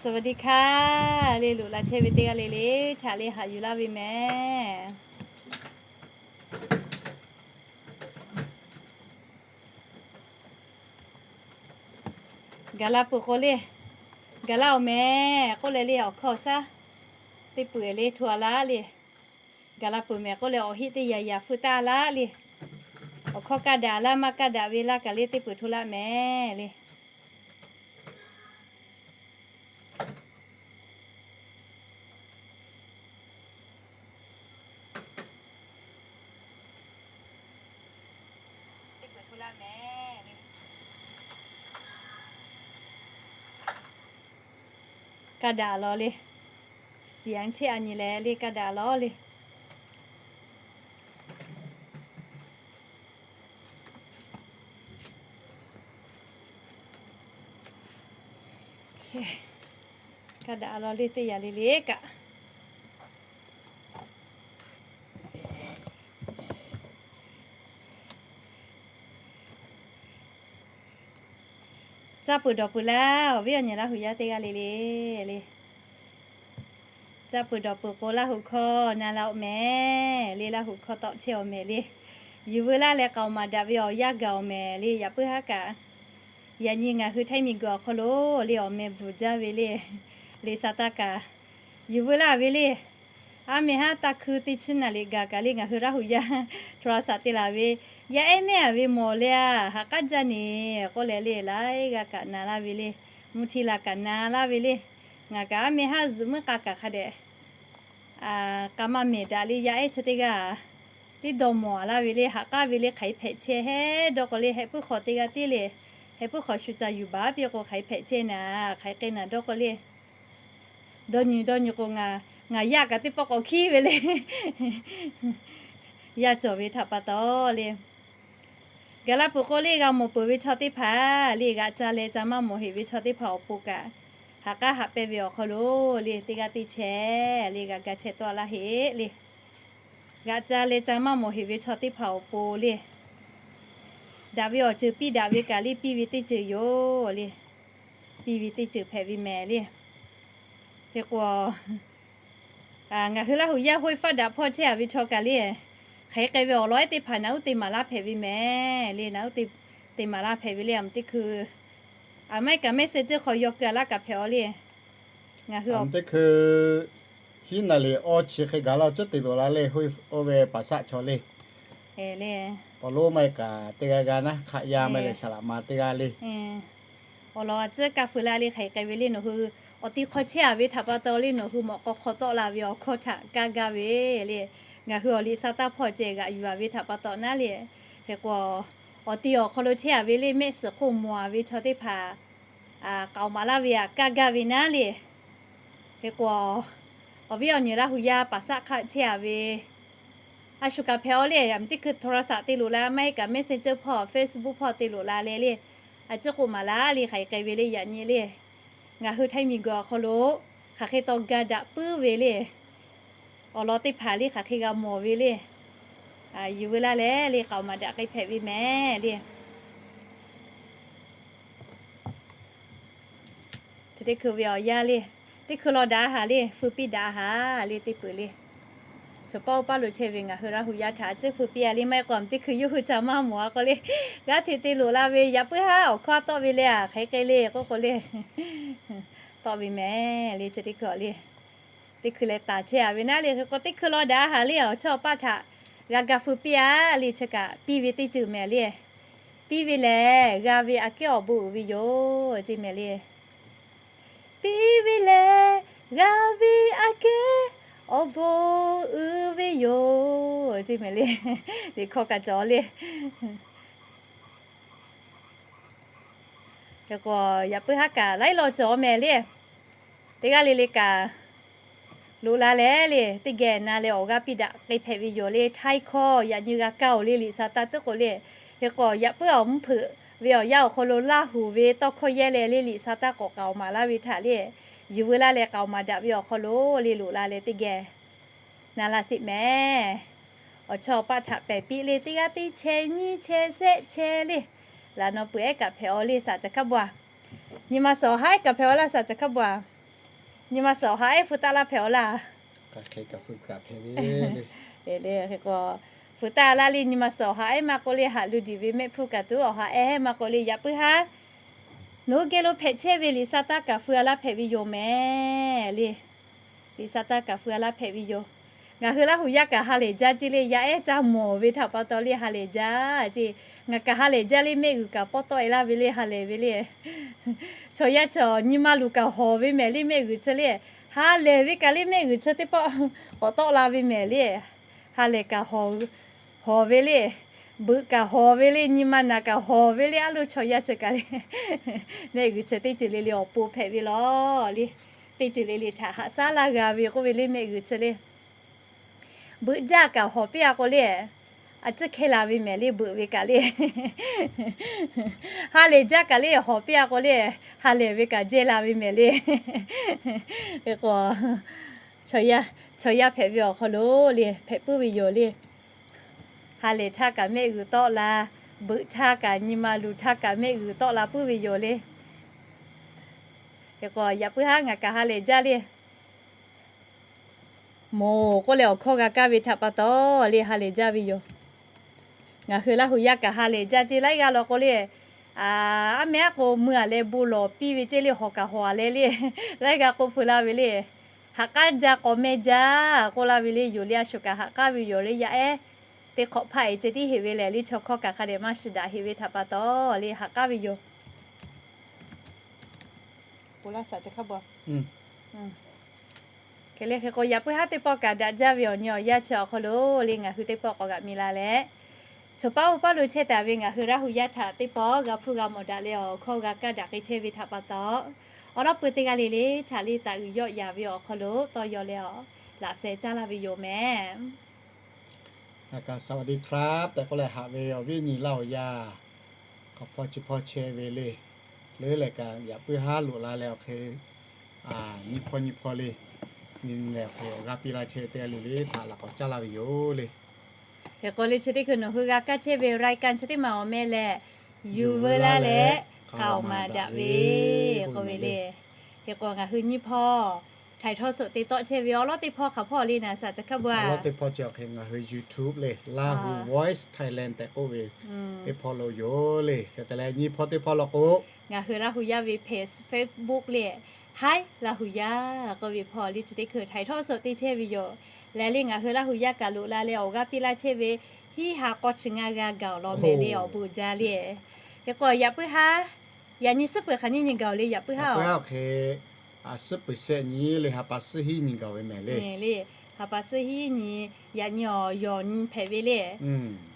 สวัสดีค่ะ le loꞈ la chehˇ ve teˇ g'aˇ le le htaꞈ le haꞈ yuˬ laˇ ve mehˍ. Gaˬ la peuˬ k'o le, gaˬ la awˬ mehˍ k'oˆ leh le awˬ hkawˇ shaˉ teˇ peuˬ le hto a laˇ le. Gaˬ la peuˬ mehˍ k'oˆ leh awˬ heˆ teˇ yanˇ yanˇ feu taˇ laˇ le. Awˬ hkawˇ kaˇ daꞈ laˇ maˇ kaˇ daꞈ ve laˇ kaꞈ le teˇ peuˬ hto laˇ mehˍ le. Kaˇ daꞈ lawˬ le. Siˍ aꞈ chehˇ a nyi leh le kaˇ daꞈ lawˬ le. Kaˇ daꞈ lawˬ le teˇ yanˇ le le kaꞈ. Caˇ peuˬ dawˬ peuˬ laˇ awˬ viˉ awˬ nyi Laˇ huˍ yaˇ teˇ g'aˇ le le le. Caˇ peuˬ dawˬ peuˬ k'o Laˇ huˍ hkawˇ na la awˬ mehˍ le, Laˇ huˍ hkawˇ tawˆ chehˇ awˬ mehˍ le. Yuˬ veu laˇ leh k'aoˍ maˍ daꞈ ve awˬ yanˇ gaˬ awˬ mehˍ le. Yaꞈ puiˉ haˉ kaꞈ yaꞈ nyi ngaˬ hui Htaiˇ miˬguiˬ awˬ hk'aw lo le awˬ meh bvuhˬ jaˇ ve le, liꞈ sa taˇ kaꞈ yuˬ veu laˇ ve le. Aˉ meh haˉ taˇ hkui teˇ chi naˍ liꞈ gaˬ kaꞈ le ngaˬ hui Laˇ huˍ yaˇ hto la saꞈ te laˬ ve, yaˇ ehˉ mehˉ a ve mawˬ le a, haꞈ k'aˉ jaˇ neˬ k'oˆ leh le laiˉ g'aˇ kaꞈ na laˇ ve le. Mvuhˇ htiˇ la kaꞈ na laˇ ve le. Ngaˬ kaꞈ aˉ meh haˉ zuhꞈ muiˉ k'a kaꞈ hk'a dehꞈ k'a maˇ mehˍ daꞈ le, yaˇ ehˉ chi teˇ g'aˇ tiˉ dawˇ mawˬ a laˇ ve le, haꞈ k'aˉ ve le. Hk'aˬ hk'e hpehꞈ chehˇ hehˉ dawˇ k'o le, heh puiˉ hk'aw teˇ g'aˇ tiˉ le, heh puiˉ hk'aw shu ca yuˬ baˬ piˇ k'o hk'aˬ hk'e hpehꞈ chehˇ naˍ, hk'aˬ hk'e k'ai naˍ dawˇ k'o le. Dawˇ nyi dawˇ nyi k'o, ngaˬ yaˇ kaꞈ teˇ pawˆ k'awꞈ hkiˉ ve le. Yaˇ cawˬ ve htaꞈ pa taw le, gaˬ la peuˬ k'o le g'a mawˬ peuˬ ve chaw teˇ hpaˍ le, g'aꞈ ca leh ca maˇ mawˬ heꞈ ve chaw teˇ hpaˍ awˬ pon kaꞈ, haꞈ k'aˉ haꞈ pehnˇ ve awˬ hk'aw lo le teˇ g'aˇ teˇ chehˇ le g'a ga chehˇ tawˆ laˇ heˆ le. G'aꞈ ca leh ca maˇ mawˬ heꞈ ve chaw teˇ hpaˍ awˬ pon le, daꞈ ve awˬ ceuˬ piˇ daꞈ ve kaꞈ le piˇ ve teˇ ceuˬ yoˬ le. Piˇ ve teˇ ceuˬ hpehꞈ ve mehˍ le. Hk'e k'o, ngaˬ hui Laˇ huˍ yaˇ hoˆ faˉ daꞈ hpawˇ chehˇ a ve chaw kaꞈ le, hk'aˬ hk'e k'ai ve awˬ lawn ehˉ teˇ hpaˍ naꞈ uˉ te maˍ laˇ hpehꞈ ve mehˍ le. Naꞈ uˉ te maˍ laˇ hpehꞈ ve le. Aˬ mvuhˇ teˇ hkui, aˬ maˇ heˆ kaꞈ mehˆ sehˍ ceuˬ hk'aw yaw keu a laˇ kaꞈ hpehꞈ a le. Ngaˬ hui aˬ mvuhˇ teˇ hkui hiˉ naˍ liꞈ awˇ chi hk'e gaˬ la awˬ ceuˬ te loꞈ la le, hoˆ oˇ ve paˍ shaˆ chaw le. Awˬ lonˉ maˇ heˆ kaꞈ teˇ g'aˇ g'aˇ naˉ hk'aˆ yaˇ maˇ heˆ leh saˍ laꞈ ma teˇ g'aˇ le. Awˬ lawn a tcuhˉ kaˇ feu la le, hk'aˬ hk'e k'ai ve le, nawˬ hui awˬ ti hk'aw chehˇ a ve htaꞈ pa taw le, nawˬ hui mawꞈ k'aw hk'aw tawˆ la ve awˬ hkawˇ htaꞈ kaˇ gaˇ ve le. Ngaˬ hui awˬ liꞈ sa taˇ hpawˇ ceh g'aꞈ yuˬ a ve htaꞈ pa taw naˉ le. Hk'e k'o, awˬ ti awˬ hk'aw lo chehˇ a ve le, mehˆ suhˍ hk'oˆ mawˬ a ve chaw teˇ hpaˍ k'aoˍ maˍ laˇ ve htaꞈ kaˇ gaˇ ve naˉ le. Hk'e k'o, awˬ viˉ awˬ nyi Laˇ huˍ yaˇ paˍ shaˆ hk'aˆ chehˇ a ve, a shu kaꞈ hpehꞈ a le. Aˬ mvuhˇ teˇ hkui โทรศัพท์ te loꞈ la, maˇ heˆ kaꞈ mehˆ sehˍ ceuˬ hpawˇ, Facebook hpawˇ te loꞈ la leh le, a ciˉ k'oˆ maˍ la le, hk'aˬ hk'e k'ai ve le yaꞈ nyi le. Ngaˬ hui Htaiˇ miˬguiˬ awˬ hk'aw lo hk'aˬ hk'e taw ga daꞈ puiˉ ve le. Awˬ lawn teˇ hpaˍ le hk'aˬ hk'e g'a mawˬ ve le. Yuˬ veu laˇ leh le k'aoˍ maˍ daꞈ k'ai hpehꞈ ve mehˍ le. Chi teˇ hkui ve awˬ yanˇ le, teˇ hkui law daꞈ haˍ le, feu piˇ daꞈ haˍ le teˇ peuˬ le. Chaw paˆ oˇ paˆ lo chehˇ ve ngaˬ hui Laˇ huˍ yaˇ htaꞈ a ciˉ feu piˇ a le, maˇ heˆ k'o aˬ mvuhˇ teˇ hkui yawˇ hui ca maˇ mawˬ a k'o le, g'aˇ hteꞈ te loꞈ la ve yaꞈ puiˉ haˉ awˬ hkawˇ tawˆ ve le, a hk'aˬ hk'e k'ai le k'oˆ k'o le, tawˆ ve mehˍ le. Chi teˇ hkui a le, teˇ hkui leh taˍ chehˇ a ve naˉ le. Hk'e k'o teˇ hkuˇ law daꞈ haˍ le, awˬ chawˇ awˬ paˆ htaꞈ g'a ga feu piˇ a le, chi kaꞈ piˇ ve teˇ ceuˬ mehˍ le. Piˇ ve lehˬ g'a ve aꞈ kehˉ awˬ bon uiˍ ve yoˬ ceˇ mehˍ le. Piˇ ve lehˬ g'a ve aꞈ kehˉ awˬ bon uiˍ ve yoˬ ceˇ mehˍ le. Liꞈ hkawˇ kaꞈ cawˬ le. Hk'e k'o yaꞈ puiˉ haˉ kaꞈ laiˉ law cawˬ mehˍ le. Teˇ g'aˇ le le kaꞈ loꞈ la leh le, teˇ geh na leh awˬ g'aˇ piˇ daꞈ k'ai hpehꞈ ve yoˬ le. Htaiˇ hkawˇ yaꞈ nyi g'a kaˇ oˬ le, liꞈ sa taˇ tuˉ k'o le. Hk'e k'o yaꞈ puiˉ awˬ mvuhˇ hpeuꞈ ve awˬ yanˇ awˬ hk'aw lo Laˇ huˍ ve tawˇ hkawˇ yehˇ leh le, liꞈ sa taˇ k'awꞈ k'aoˍ maˍ laˇ ve htaꞈ le, yuˬ veu laˇ leh k'aoˍ maˍ daꞈ ve awˬ hk'aw lo le loꞈ la leh teˇ geh na la sheˍ mehˍ. Awˬ chawˇ awˬ paˆ htaꞈ pehˬ piˇ le, teˇ g'aˇ teˇ chehˇ nyiˇ chehˇ shehˆ chehˇ le, laꞈ naw peuˬ ehˉ kaꞈ hpehꞈ a le, saꞈ ca hkaˉ bawˬ a. Nyi ma suhˍ awˬ haˉ ehˉ kaꞈ hpehꞈ a laˇ, saꞈ ca hkaˉ bawˬ a. Nyi ma suhˍ awˬ ha ehˉ hpu taˆ laˇ hpehꞈ-aw laˇ. Hk'e k'o, hpu taˆ laˇ le nyi ma suhˍ awˬ ha ehˉ maˇ k'oˆ le, haꞈ lu diˬ ve mehˆ hpfuhˇ kaꞈ tuˬ awˬ ha ehˉ maˇ k'oˆ le, yaꞈ puiˉ haˉ nawˬ hui geh lo hpehꞈ chehˇ ve liꞈ sa taˇ kaꞈ feu a laˇ hpehꞈ ve yoˬ mehˍ le. Liꞈ sa taˇ kaꞈ feu a laˇ hpehꞈ ve yoˬ. Ngaˬ hui Laˇ huˍ yaˇ kaꞈ ha lehˬ jaˇ ceˇ le, yaˇ ehˉ caˇ mawˬ ve htaꞈ pa taw le ha lehˬ jaˇ ceˇ. Ngaˬ kaꞈ ha lehˬ jaˇ le, mehˆ g'uiˬ kaꞈ pawˇ tawˆ e laˇ ve le, ha lehˬ ve le. Chaw yaˇ chaw nyi ma luˬ kaꞈ hawˍ ve mehˍ le, mehˆ g'uiˬ chi le. Ha lehˬ ve kaꞈ le, mehˆ g'uiˬ chi teˇ pawˆ k'awꞈ tawˆ la ve mehˍ le. Ha lehˬ kaꞈ hawˍ ve le. Beuꞈ kaꞈ hawˍ ve le, nyi ma naˬ kaꞈ hawˍ ve le, aˉ lo chaw yaˇ chi kaꞈ le. Mehˆ g'uiˬ chi teˇ ceuˬ le le awˬ pon hpehꞈ ve lawˬ le. Teˇ ceuˬ le le htaꞈ haꞈ shaˉ laˇ g'a ve k'oˆ ve le, mehˆ g'uiˬ chi le. Beuꞈ jaˇ kaꞈ hawˍ piˇ a k'o le, a ciˉ hkehˇ la ve mehˍ le, beuꞈ ve kaꞈ le. Ha lehˬ jaˇ kaꞈ le hawˍ piˇ a k'o le, ha lehˬ ve kaꞈ jehˇ la ve mehˍ le. Hk'e k'o, chaw yaˇ hpehꞈ ve awˬ hk'aw lo le hpehꞈ puiˉ ve yoˬ le. Ha lehˬ htaˇ kaꞈ mehˆ g'uiˬ tawˆ la, beuꞈ htaˇ kaꞈ nyi ma luˬ htaˇ kaꞈ mehˆ g'uiˬ tawˆ la puiˉ ve yoˬ le. Hk'e k'o, yaꞈ puiˉ haˉ ngaˬ kaꞈ ha lehˬ jaˇ le. Moˍ k'oˆ leh awˬ hkawˇ g'a kaˇ ve htaꞈ pa taw le ha lehˬ jaˇ ve yoˬ. Ngaˬ hui Laˇ huˍ yaˇ kaꞈ ha lehˬ jaˇ ceˇ laiˉ g'aˇ law k'o le, aˉ meh aˉ k'o mui a leh bon lawˬ piˇ ve ceˇ le, hawˍ kaꞈ hawˍ a leh le, laiˉ g'aˇ k'oˆ feu laˇ ve le. Haꞈ k'aˉ jaˇ k'awꞈ meh jaˇ k'oˆ laˇ ve le, yoˬ le a shuˍ kaꞈ haꞈ k'aˉ ve yoˬ le, yaˇ ehˉ teˇ hk'awꞈ hpaˆ e ceh tiˉ heꞈ ve lehˬ le, chaw hkawˇ kaꞈ hk'a dehꞈ maˇ shiˍ daꞈ heꞈ ve htaꞈ pa taw le haꞈ k'aˉ ve yoˬ. Hk'e le hk'e k'o, yaꞈ puiˉ haˉ teˇ pawˆ kaꞈ daꞈ jaˇ ve awˬ nyi awˬ yanˇ chi awˬ hk'aw lo le ngaˬ hui teˇ pawˆ k'awꞈ g'aꞈ mi la leh, chaw paˉ oˇ paˉ lo chehˇ taˍ ve ngaˬ hui Laˇ huˍ yaˇ htaꞈ teˇ pawˆ g'a hpuˇ g'a mawˬ daꞈ leh awˬ hkawˇ g'a kaˇ daꞈ k'ai chehˇ ve htaꞈ pa taw, awˉ lawˉ peu teˇ g'aˇ le le htaꞈ le taꞈ g'uiˬ yawˆ yaˍ ve awˬ hk'aw lo tawˇ yaw leh awˬ laꞈ sheh caˇ laˇ ve yoˬ mehˍ. สวัสดีครับ tehꞈ k'oˆ leh haꞈ ve awˬ viˉ awˬ nyi Laˇ huˍ yaˇ, hk'aw hpawˇ chi hpawˇ chehˇ ve le, leuˉ leh kaꞈ yaꞈ puiˉ haˉ loꞈ la leh awˬ hk'e nyi hpawˇ nyi hpawˇ le, nyi leh awˬ hk'e awˬ g'aˇ piˇ laˇ chehˇ ve teˇ g'aˇ le le htaꞈ laꞈ k'awꞈ caˇ laˇ ve yoˬ le. Hk'e k'o le chi teˇ hkui nawˬ hui g'a kaˇ chehˇ ve รายการ chi teˇ maˬ awˬ meh lehˬ, yuˬ veu laˇ leh k'aoˍ maˍ daꞈ ve k'oˆ ve le. Hk'e k'o ngaˬ hui nyi hpawˇ ถ่ายทอดสด te tawˆ chehˇ ve awˉ lawˉ teˇ hpawˇ hk'aˬ hpawˇ le naˍ saˍ ca hkaˇ bu a. Awˉ lawˉ teˇ hpawˇ chi awˬ hk'e ngaˬ hui YouTube le, Laˇ huˍ Voice Thailand tehꞈ k'oˆ ve teˇ hpawˇ lo yoˬ le. Hk'e te leh nyi hpawˇ teˇ hpawˇ law k'o, ngaˬ hui Laˇ huˍ yaˇ ve เพจ Facebook le, Haiˉ Laˇ huˍ yaˇ k'oˆ ve hpawˇ le chi teˇ hkui ถ่ายทอดสด te chehˇ ve yoˬ. Lehˬ le ngaˬ hui Laˇ huˍ yaˇ kaꞈ loꞈ la leh awˬ g'aˇ piˇ laˇ chehˇ ve hiˉ ha k'awˇ chi ngaˇ g'a gaˬ awˬ lawn mehˍ le awˬ bon jaˇ le. Hk'e k'o yaꞈ puiˉ haˉ, yaꞈ nyi suhˉ peuˬ hk'aˬ nyiˇ nyi gaˬ le yaꞈ puiˉ haˉ awˬ hk'e, suhˉ peuˬ shehˆ nyi le ha pa suhˉ hiˉ nyi gaˬ ve mehˍ le. Ha pa suhˉ hiˉ nyi, yaꞈ nyi awˬ yawˬ nyi hpehꞈ ve le.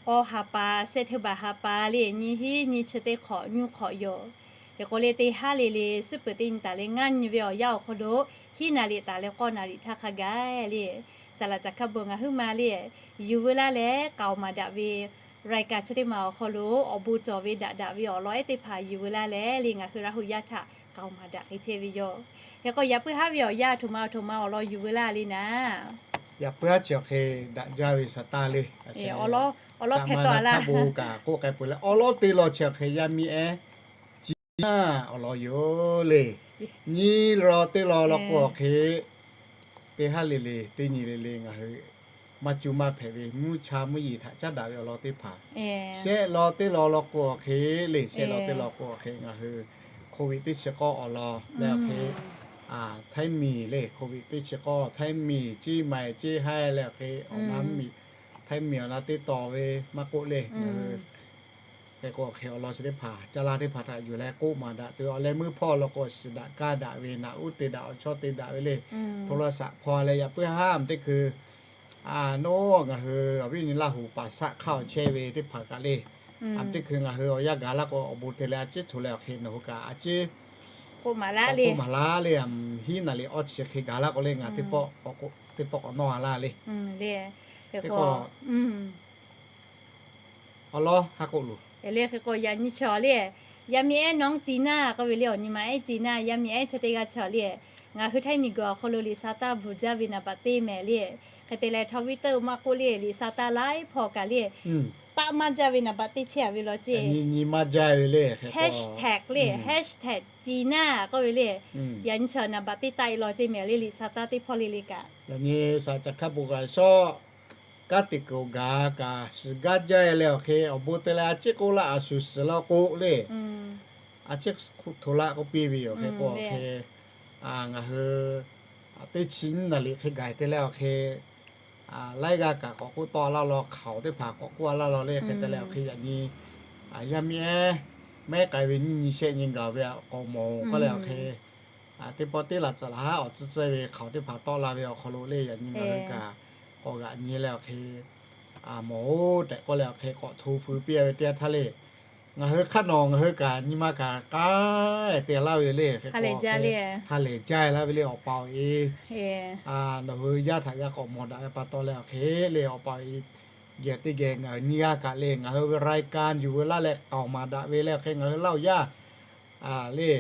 K'awˇ ha pa, September ha pa le nyi hiˉ nyi chi teˇ hk'awꞈ nyiˇ hk'awꞈ yoˬ. Hk'e k'o le teˇ haˉ le le suhˉ peuˬ teˇ nyi taˍ leh ngaˇ nyi ve awˬ yanˇ awˬ hk'aw lo hiˉ naˍ riˍ taˍ leh k'awˇ naˍ riˍ htaˇ hk'a gaˬ le. Saˍ laꞈ ca hkaˇ bu ngaˬ huiˉ ma le, yuˬ veu laˇ leh k'aoˍ maˍ daꞈ ve รายการ chi teˇ maˬ awˬ hk'aw lo awˬ bon cawˬ ve daꞈ daꞈ ve awˬ lawn ehˉ teˇ hpaˍ yuˬ veu laˇ leh le ngaˬ hui Laˇ huˍ yaˇ htaꞈ k'aoˍ maˍ daꞈ k'ai chehˇ ve yoˬ. Hk'e k'o yaꞈ puiˉ haˉ ve awˬ yanˇ htoꞈ ma htoꞈ ma awˬ lawn yuˬ veu laˇ le naˍ. Yaꞈ puiˉ haˉ chi awˬ hk'e daꞈ jaˇ ve saˍ taˇ le. Awˉ lawˉ hk'e taw a laˇ. Kaꞈ k'oˆ k'ai peuˬ leh awˉ lawˉ teˇ law chi awˬ hk'e yaˇ miˇ ehˉ ci naˇ awˬ lawn yoˬ le. Nyiˇ law teˇ law law k'o awˬ hk'e teˇ haˉ le le teˇ nyi le le ngaˬ hui maˇ cuˇ maˇ hpehꞈ ve mvuhˇ cha mvuhˇ yeˬ htaꞈ caˉ daꞈ ve awˬ lawn teˇ hpaˍ, shehˆ law teˇ law law k'o awˬ hk'e le, shehˆ law teˇ law k'o awˬ hk'e ngaˬ hui โควิด teˇ chi k'awˇ awˬ lawn leh awˬ hk'e Htaiˇ miˬ le โควิด teˇ chi k'awˇ Htaiˇ miˬ, Ciˇ maiˍ, Ciˇ haiˇ leh awˬ hk'e awˬ na miˬ, Htaiˇ miˬ awˬ na teˇ taw ve maˇ k'oˆ le, hk'e k'o awˬ hk'e awˬ lawn chi teˇ hpaˍ caˇ laˇ teˇ hpaˍ htaꞈ yuˬ leh k'oˆ maˍ daꞈ tuˬ ve awˬ leh meuˇ hpawˇ law k'o shiˍ daꞈ kaˇ daꞈ ve naꞈ uˉ te daꞈ awˬ chawˇ te daꞈ ve le. โทรศัพท์ hpaw leh yaꞈ puiˉ haˉ teˇ hkui a, nawˬ ngaˬ hui awˬ viˉ awˬ nyi Laˇ huˍ paˍ shaˆ hk'aˇ awˬ chehˇ ve teˇ hpaˍ kaꞈ le, a teˇ hkui ngaˬ hui awˬ yanˇ gaˬ laˇ k'o awˬ bon te leh a ciˉ htoꞈ leh awˬ hk'e nawˬ hui kaꞈ a ciˉ k'oˆ maˍ laˇ le. Hiˉ naˍ riˍ awˇ chi hk'e gaˬ laˇ k'o le ngaˬ teˇ pawˆ k'awꞈ nawˇ a laˇ le. Hk'e k'o awˬ lawn ha k'oˆ loˬ. Hk'e k'o yaꞈ nyi chi awˬ le, yaˇ miˇ ehˉ nawˉ ci naˇ k'oˆ ve le, awˬ nyi ma ehˉ ci naˇ, yaˇ miˇ ehˉ chi teˇ g'aˇ chi awˬ le, ngaˬ hui Htaiˇ miˬ guiˬ awˬ hk'aw lo liꞈ sa taˇ bvuhˬ jaˇ ve naˍ baꞈ teˇ mehˍ le. Hk'e te leh Twitter maˇ k'oˆ le liꞈ sa taˇ laiˉ hpawˇ kaꞈ le, taˇ maˇ jaˇ ve naˍ baꞈ teˇ chehˇ a ve law ceˇ. Nyi maˇ jaˇ ve le, hashtag le, hashtag Cina k'oˆ ve le. Yaꞈ nyi chaw naˍ baꞈ teˇ taˆ e law ceˇ mehˍ le, liꞈ sha taˇ teˇ hpawˇ le le kaꞈ. Yaꞈ nyi shaˍ ca hkaˇ bon g'a shawˉ, kanˉ te kuiˬ awˬ gaˬ kaꞈ shiˍ gaˇ jaˇ e leh awˬ hk'e, awˬ bon te leh a ciˉ k'oˆ laˇ a shuˍ shiˍ law k'o le. A ciˉ hto laˇ k'oˆ piˇ ve yoˬ. Hk'e k'o awˬ hk'e, ngaˬ hui teˇ chi nyiˇ naˍ liꞈ hk'e gaˬ te leh awˬ hk'e, laiˉ g'aˇ kaꞈ k'awꞈ k'oˆ tawˆ laˇ law, hkaoˍ teˇ hpaˍ k'awꞈ k'oˆ a laˇ law le. Hk'e te leh awˬ hk'e yaꞈ nyi yaˇ miˇ ehˉ mehˉ k'ai ve nyiˇ nyi shehˆ nyi gaˬ ve k'awꞈ mawˬ k'oˆ leh awˬ hk'e, teˇ pawˆ teˇ laꞈ tcuhꞈ laˬ haˉ awˬ tcuhˇ tcuhˇ ve hkaoˍ teˇ hpaˍ tawˆ la ve awˬ hk'aw lo le, yaꞈ nyi ngaˬ hui kaꞈ k'awꞈ g'aꞈ nyi leh awˬ hk'e, mawˬ-oˬ tehꞈ k'oˆ leh awˬ hk'e k'awꞈ hto feu piˇ a ve teˇ yanˇ htaˇ le. Ngaˬ hui hk'aˇ nawˬ ngaˬ hui kaꞈ nyi ma kaꞈ k'aˉ te laˇ ve le. Hk'e k'o ha lehˬ jaˇ e laˇ ve le awˬ pa awˬ e. Nawˬ hui yaˇ htaꞈ g'a k'awꞈ mawˬ daꞈ ve pa taw leh awˬ hk'e le awˬ pa awˬ e, geh teˇ geh ngaˬ hui nyiˇ g'aˇ kaꞈ le ngaˬ hui ve รายการ yuˬ veu laˇ leh k'aoˍ maˍ daꞈ ve leh awˬ hk'e ngaˬ hui Laˇ huˍ yaˇ le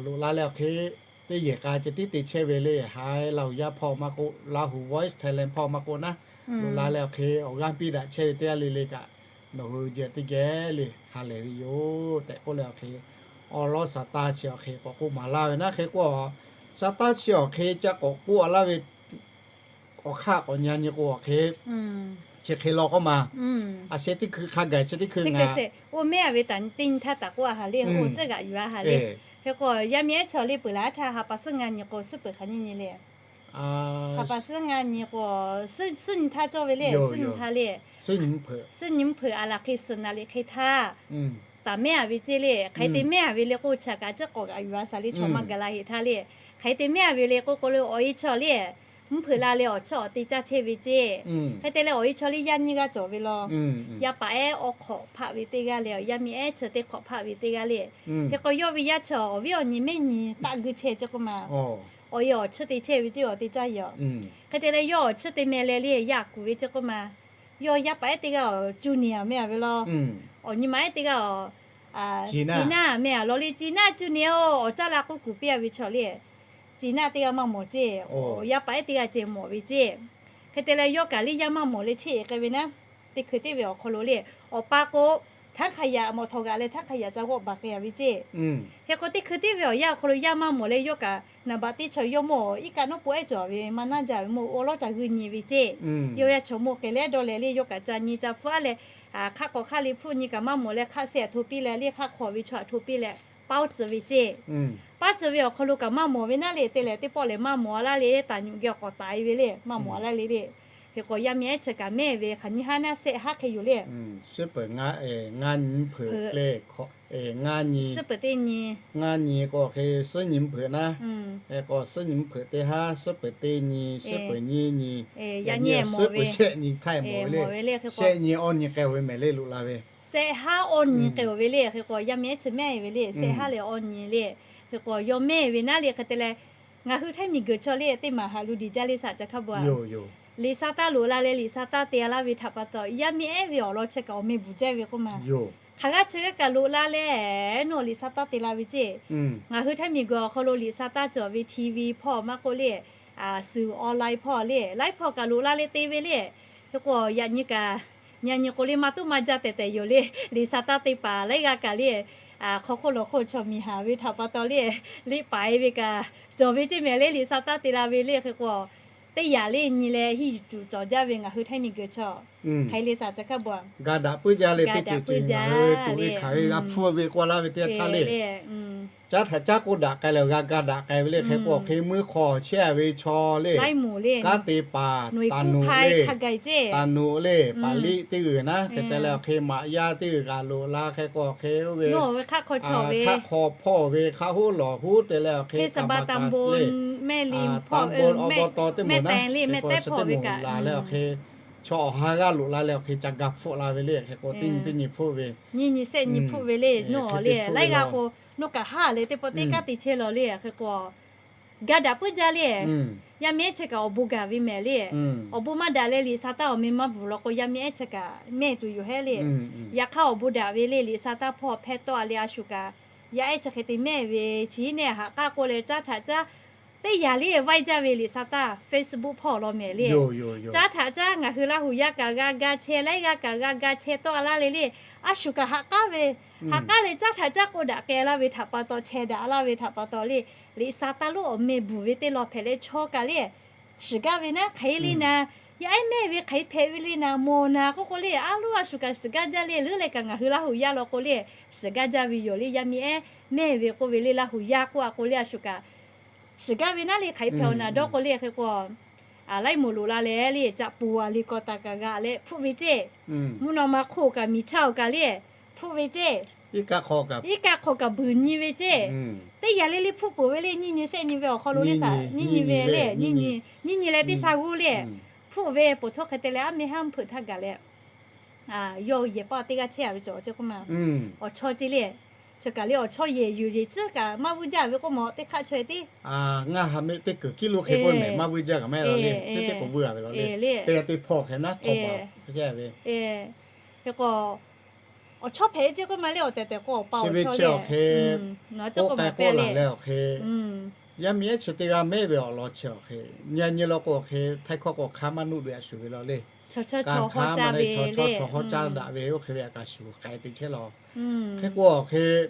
loꞈ la leh awˬ hk'e, teˇ yehˬ k'a ceh tiˉ te chehˇ ve le, haiˉ Laˇ huˍ yaˇ hpawˇ maˇ k'oˆ, Laˇ huˍ Voice Thailand hpawˇ maˇ k'oˆ naˉ, loꞈ la leh awˬ hk'e awˬ g'aˇ piˇ daꞈ chehˇ ve teˇ g'aˇ le le kaꞈ, nawˬ hui jehˬ teˇ geh le ha lehˬ ve yoˬ tehꞈ k'oˆ leh awˬ hk'e, awˬ lawˉ sa taˇ chi awˬ hk'e k'awꞈ k'oˆ maˍ laˇ ve naˉ. Hk'e k'o, sa taˇ chi awˬ hk'e ca k'awꞈ k'oˆ a laˇ ve awˬ hk'aˇ k'awꞈ nyi nyi k'o awˬ hk'e, chi hk'e law k'oˆ ma, a sheh teˇ hkui hk'a gaˬ sheh teˇ hkui ngaˬ oˇ mehˉ a ve taꞈ teˇ nyi htaˇ taꞈ k'oˆ a ha le, oˇ tcuhˉ g'aꞈ yuˬ a ha le. Hk'e k'o yaˇ miˇ ehˉ chaw le peuˬ laˬ htaˇ ha pa suhˉ ngaˇ nyi k'o suhˉ peuˬ hk'aˬ nyiˇ nyi le. Ha pa suhˉ ngaˇ nyi k'o, suhˉ nyi htaˇ cawˇ ve le, suhˉ nyi htaˇ le, suhˉ nyi mvuhˇ hpeuꞈ a laˬ hk'e suhˍ naˍ liꞈ hk'e htaˇ taˍ mehˉ a ve ceˇ le. Hk'aˬ hk'e te mehˉ a ve le k'o, chi htaꞈ kaꞈ ciˉ k'awꞈ g'aꞈ yuˬ a shaˍ le chaw maˇ gaˬ la heˍ htaˇ le. Hk'aˬ hk'e te mehˉ a ve le k'oˆ k'o le, awˬ e chaw le mvuhˇ hpeuꞈ la leh awˬ chawˇ awˬ te caˇ chehˇ ve ceˇ. Hk'e te leh awˬ e chaw le yaˇ nyiˇ g'aˇ cawˬ ve law. Yaˇ paˍ ehˉ awˬ hk'awꞈ hpaˆ ve teˇ g'aˇ leh yaˇ miˇ ehˉ chi teˇ hk'awꞈ hpaˆ ve teˇ g'aˇ le. Hk'e k'o yawˇ ve yaˇ chaw awˬ viˉ awˬ nyi mehˉ nyi taˆ guiˇ chehˇ ceˇ k'oˆ ma, awˬ e awˬ chiˇ te chehˇ ve ceˇ awˬ te caˇ yeˬ. Hk'e te leh yawˇ awˬ chiˇ te meh leh le yaˇ kuˬ ve ceˇ k'oˆ ma, yawˇ yaˇ paˍ ehˉ teˇ g'aˇ awˬ cu niˍ a meh a ve law. Awˬ nyi ma ehˉ teˇ g'aˇ awˬ Cina meh a law le, Cina cu niˍ-oˬ, awˬ caˇ la k'oˆ kuˬ piˇ a ve chaw le. Cina teˇ g'aˇ maˇ mawˬ ceˇ, awˬ yaˇ paˍ ehˉ teˇ g'aˇ ceh mawˬ ve ceˇ. Hk'e te leh yawˇ kaꞈ le yaˇ maˇ mawˬ leh chehˇ k'ai ve naˉ, teˇ hkui teˇ ve awˬ hk'aw lo le, awˬ pa k'o htaˇ hk'a yaꞈ mawˬ htawˇ g'aꞈ leh htaˇ hk'a yaꞈ ca g'awˆ baˬ k'ai a ve ceˇ. Hk'e k'o teˇ hkui teˇ ve awˬ yanˇ awˬ hk'aw lo yaˇ maˇ mawˬ leh yawˇ kaꞈ naˍ baꞈ teˇ chaw yawˇ mawˇ iˉ kaˆ nawˉ po ehˉ cawˬ ve maˇ naˉ jaˇ ve mawˇ awˬ lawˉ ca g'uiˇ nyi ve ceˇ. Yawˇ yaˇ chaw mawˇ k'ai leh dawˇ leh le yawˇ kaꞈ ca nyi ca hpfuhˆ a leh, hk'aˆ k'awꞈ hk'aˆ le hpfuhˆ nyi kaꞈ maˇ mawˬ leh hk'aˆ sehˍ htaꞈ hto piˇ leh le hk'aˆ hk'aw ve chaw htaꞈ hto piˇ leh paoˉ tcuh ve ceˇ. Paoˉ tcuh ve awˬ hk'aw lo kaꞈ maˇ mawˬ ve naˉ le te leh teˇ pawˆ lehˬ maˇ mawˬ a laˇ le, taˍ nyuꞈ geh awˬ k'awꞈ taˍ e ve le maˇ mawˬ a laˇ le le. Hk'e k'o yaˇ miˇ ehˉ chi kaꞈ mehˉ ve hk'aˬ nyiˇ haˉ naˉ sehˆ haˉ hk'e yoˬ le. Suhˉ peuˬ ngaˇ nyi mvuhˇ hpeuꞈ le, suhˉ peuˬ teˇ nyi, ngaˇ nyi k'o hk'e suhˉ nyi mvuhˇ hpeuꞈ naˉ, hk'e k'o suhˉ nyi mvuhˇ hpeuꞈ teˇ haˉ, suhˉ peuˬ teˇ nyi, suhˉ peuˬ nyiˇ nyi, yaꞈ nyi suhˉ peuˬ shehˆ nyi htaˇ mawˬ ve le. Shehˆ nyi awˇ nyi k'ai ve mehˍ le loꞈ la ve, sehˆ haˉ awˇ nyi k'ai ve le. Hk'e k'o yaˇ miˇ ehˉ chi mehˉ ve le, sehˆ haˉ leh awˇ nyi le. Hk'e k'o yawˇ mehˉ ve naˉ le hk'e te leh, ngaˬ hui htaiˇ miˬ guiˬ chaw le teˇ maˬ haꞈ lu diˬ jaˇ le shaˍ ca hk'a bu a. Liꞈ sa taˇ loꞈ la leh liꞈ sa taˇ te a laˇ ve htaꞈ pa taw yaˇ miˇ ehˉ ve awˬ lawn chi kaꞈ awˬ meh bvuhˬ jaˇ ve k'oˆ ma. Hk'aˬ g'aˇ chi g'aˇ kaꞈ loꞈ la leh nawˬ liꞈ sa taˇ te la ve ceˇ. Ngaˬ hui htaiˇ miˬ guiˬ awˬ hk'aw lo liꞈ sa taˇ cawˬ ve TV hpawˇ maˇ k'oˆ le, suhˍ online hpawˇ le laiˉ hpawˇ kaꞈ loꞈ la leh te ve le. Hk'e k'o yaꞈ nyi kaꞈ, yaꞈ nyi k'o le maˇ tuˉ maˇ jaˇ tehꞈ tehꞈ yoˬ le. Liꞈ sa taˇ te paˍ laiˉ g'aˇ kaꞈ le, hk'aw hk'oˆ lawˬ hk'oˆ chaw miˬ haˍ ve htaꞈ pa taw le, liꞈ paˍ e ve kaꞈ cawˬ ve ceˇ mehˍ le. Liꞈ sa taˇ te la ve le hk'e k'o, teˇ yanˇ le nyi leh hiˇ yuˬ tuˬ cawˬ jaˇ ve ngaˬ hui htaiˇ miˬ guiˬ chaw. Hk'aˬ hk'e le shaˍ ca hk'a bu a, ga daꞈ puiˉ jaˇ le teˇ ceuˬ ceuˬ ngaˬ hui tuꞈ ve hkanˍ ve g'a hpfuhˇ ve k'oˆ laˇ ve teˇ yanˇ htaˇ le, caˉ htaꞈ caˉ k'oˆ daꞈ k'ai leh g'a ga daꞈ k'ai ve le. Hk'e k'o hk'e muiˇ hk'aw chehˇ a ve chaw le, kanˉ te paˍ taˍ nuꞈ le, taˍ nuꞈ le paˍ liˇ teˇ g'uiˬ naˉ hk'e te leh awˬ hk'e maꞈ yaˇ teˇ g'uiˬ g'aꞈ loꞈ la. Hk'e k'o hk'e oˇ ve hk'aˆ hk'aw hpawˇ ve hk'aˆ hoˉ lawˬ hoˉ te leh awˬ hk'e kaꞈ maꞈ kaꞈ le, taˍ bon awˬ pa taw teˇ moˍ naˉ hk'e k'o chi teˇ moˍ laˬ leh awˬ hk'e chaw awˬ ha g'aˇ loꞈ la leh awˬ hk'e chaw awˬ ha g'aˇ loꞈ la leh awˬ hk'e ca ga hpfuhˆ la ve le. Hk'e k'o teˇ nyi teˇ nyi hpfuhˆ ve, nyi nyi sehˆ nyi hpfuhˆ ve le. Nawˬ le laiˉ g'aˇ k'o nawˬ kaꞈ haˉ leh teˇ pawˆ teˇ kanˉ te chehˇ law le. Hk'e k'o ga daꞈ puiˉ jaˇ le. Yaˇ miˇ ehˉ chi kaꞈ awˬ bon gaˬ ve mehˍ le. Awˬ bon maˇ daꞈ leh liꞈ sa taˇ awˬ meh maˇ bvuhˬ law k'o yaˇ miˇ ehˉ chi kaꞈ mehˇ tuˬ yoˬ hehˉ le. Yaꞈ hk'aˇ awˬ bon daꞈ ve le liꞈ sa taˇ hpawˇ hpehˇ tawˆ a leh a shu kaꞈ yaˇ ehˉ chi hk'e te mehˇ ve chi nehˬ haꞈ k'aˇ k'oˆ leh caˉ htaꞈ caˉ Teˇ yanˇ le vaiˇ jaˇ ve liꞈ sa taˇ Facebook hpawˇ law mehˍ le. Caˇ htaꞈ caˇ ngaˬ hui Laˇ huˍ yaˇ kaꞈ g'a ga chehˇ, laiˉ g'aˇ kaꞈ g'a ga chehˇ tawˆ a laˇ le le. A shuˍ kaꞈ haꞈ k'aˉ ve, haꞈ k'aˉ leh caˇ htaꞈ caˇ k'oˆ daꞈ k'ai laˇ ve htaꞈ pa taw, chehˇ daꞈ laˇ ve htaꞈ pa taw le, liꞈ sa taˇ lonˉ awˬ meh bvuhˬ ve teˇ law hpehꞈ leh chaw kaꞈ le shiˍ gaˇ ve naˉ hk'aˬ hk'e le na, yaˇ ehˉ mehˇ ve hk'aˬ hk'e hpehꞈ ve le na mawˬ naˍ k'oˆ k'o le, a loˉ a shuˍ kaꞈ shiˍ gaˇ jaˇ le, leuˉ leh kaꞈ ngaˬ hui Laˇ huˍ yaˇ law k'o le, shiˍ gaˇ jaˇ ve yoˬ le. Yaˇ miˇ ehˉ mehˇ ve k'oˆ ve le, Laˇ huˍ yaˇ k'oˆ a k'o le, a shuˍ kaꞈ shiˍ gaˇ ve naˉ le hk'aˬ hk'e hpehꞈ awˬ naˍ dawˇ k'o le, hk'e k'o a laiˉ moˍ loꞈ la leh le, caꞈ poˬ a le k'aw taˍ kaꞈ g'a leh hpfuhˆ ve ceˇ. Mvuhˇ naw ma hk'oˆ kaꞈ miˬ chaˇ awˬ kaꞈ le hpfuhˆ ve ceˇ. Iˉ kaˆ hk'aw kaꞈ buiˬ nyi ve ceˇ. Teˇ yanˇ le le hpfuhˆ peuˬ ve le, nyiˇ nyi shehˆ nyi ve awˬ hk'aw lo le, nyiˇ nyi ve le, nyiˇ nyi leh teˇ sa g'uˇ le hpfuhˆ ve poˬ htoˇ hk'e te leh, aˉ meh haˉ mvuhˇ hpeuꞈ htaˇ gaˬ leh, yawˇ yehˬ paˇ teˇ g'aˇ chehˇ a ve cawˬ ceˇ k'oˆ ma. Awˬ chawˇ ceˇ le, chi kaꞈ le awˬ chawˇ yehˬ yuˬ yeˬ tcuhˉ kaꞈ maˇ vuiˇ jaˇ ve k'oˆ ma, teˇ hk'aˆ chaweh tiˉ ngaˇ ha mehˆ teˇ kuiˬ kiˉ lo hk'e k'oˆ mehˍ, maˇ vuiˇ jaˇ kaꞈ maˇ heˆ law le. Chi teˇ k'o vuiˇ a ve law le. Teˇ g'aˇ teˇ hpawˇ hk'e naˉ k'awꞈ pa hk'e ve. Hk'e k'o, awˬ chawˇ hpehꞈ ceˇ k'oˆ ma le, awˬ tehˬ tehˬ k'o awˬ pa awˬ chawˇ le, k'oˆ k'ai k'oˆ laˬ leh awˬ hk'e, yaˇ miˇ ehˉ chi teˇ g'aˇ mehˉ ve awˬ lawn chi awˬ hk'e, nyi nyi law k'o awˬ hk'e, htaiˇ hkawˇ k'o hk'a maˇ nuˆ ve a shuˍ ve law le. Kanˍ hk'a ma le, chaw chaw chaw hawˉ caˇ daꞈ ve oˇ hk'e ve a kaꞈ shuˍ k'ai te chehˇ law. Hk'e k'o awˬ hk'e,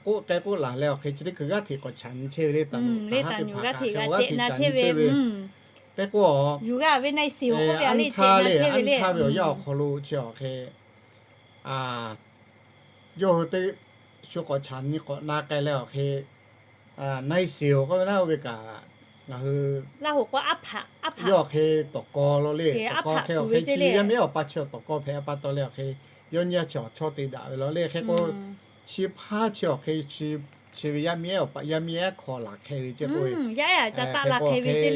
k'oˆ k'ai k'oˆ laˬ leh awˬ hk'e chi teˇ hkui g'aˇ hteꞈ k'awꞈ chaꞈ nyi chehˇ ve le, taˍ nuˬ taˍ haˉ teˇ hpaˍ kaꞈ hk'e k'o g'aˇ hteꞈ chaꞈ nyi chehˇ ve, hk'e k'o, anˇ htaˇ le, anˇ htaˇ ve awˬ yanˇ awˬ hk'aw lo chi awˬ hk'e yawˇ hui teˇ shu k'awꞈ chaꞈ nyi k'awꞈ na k'ai leh awˬ hk'e, naiˇ shiˍ-oˬ k'oˆ ve naˉ oˇ ve kaꞈ ngaˬ hui yawˇ awˬ hk'e tawˍ kaw law le, tawˍ kaw hk'e awˬ hk'e chi yaˇ miˇ ehˉ awˬ pa chi awˬ tawˍ kaw hpehꞈ pa taw leh awˬ hk'e, yawˇ nyi a chi awˬ chawˇ te daꞈ ve law le. Hk'e k'o, chi hpaˇ chi awˬ hk'e chi ve yaˇ miˇ ehˉ awˬ pa yaˇ miˇ ehˉ hk'aw laˬ hk'e ve ceˇ k'o, hk'e k'o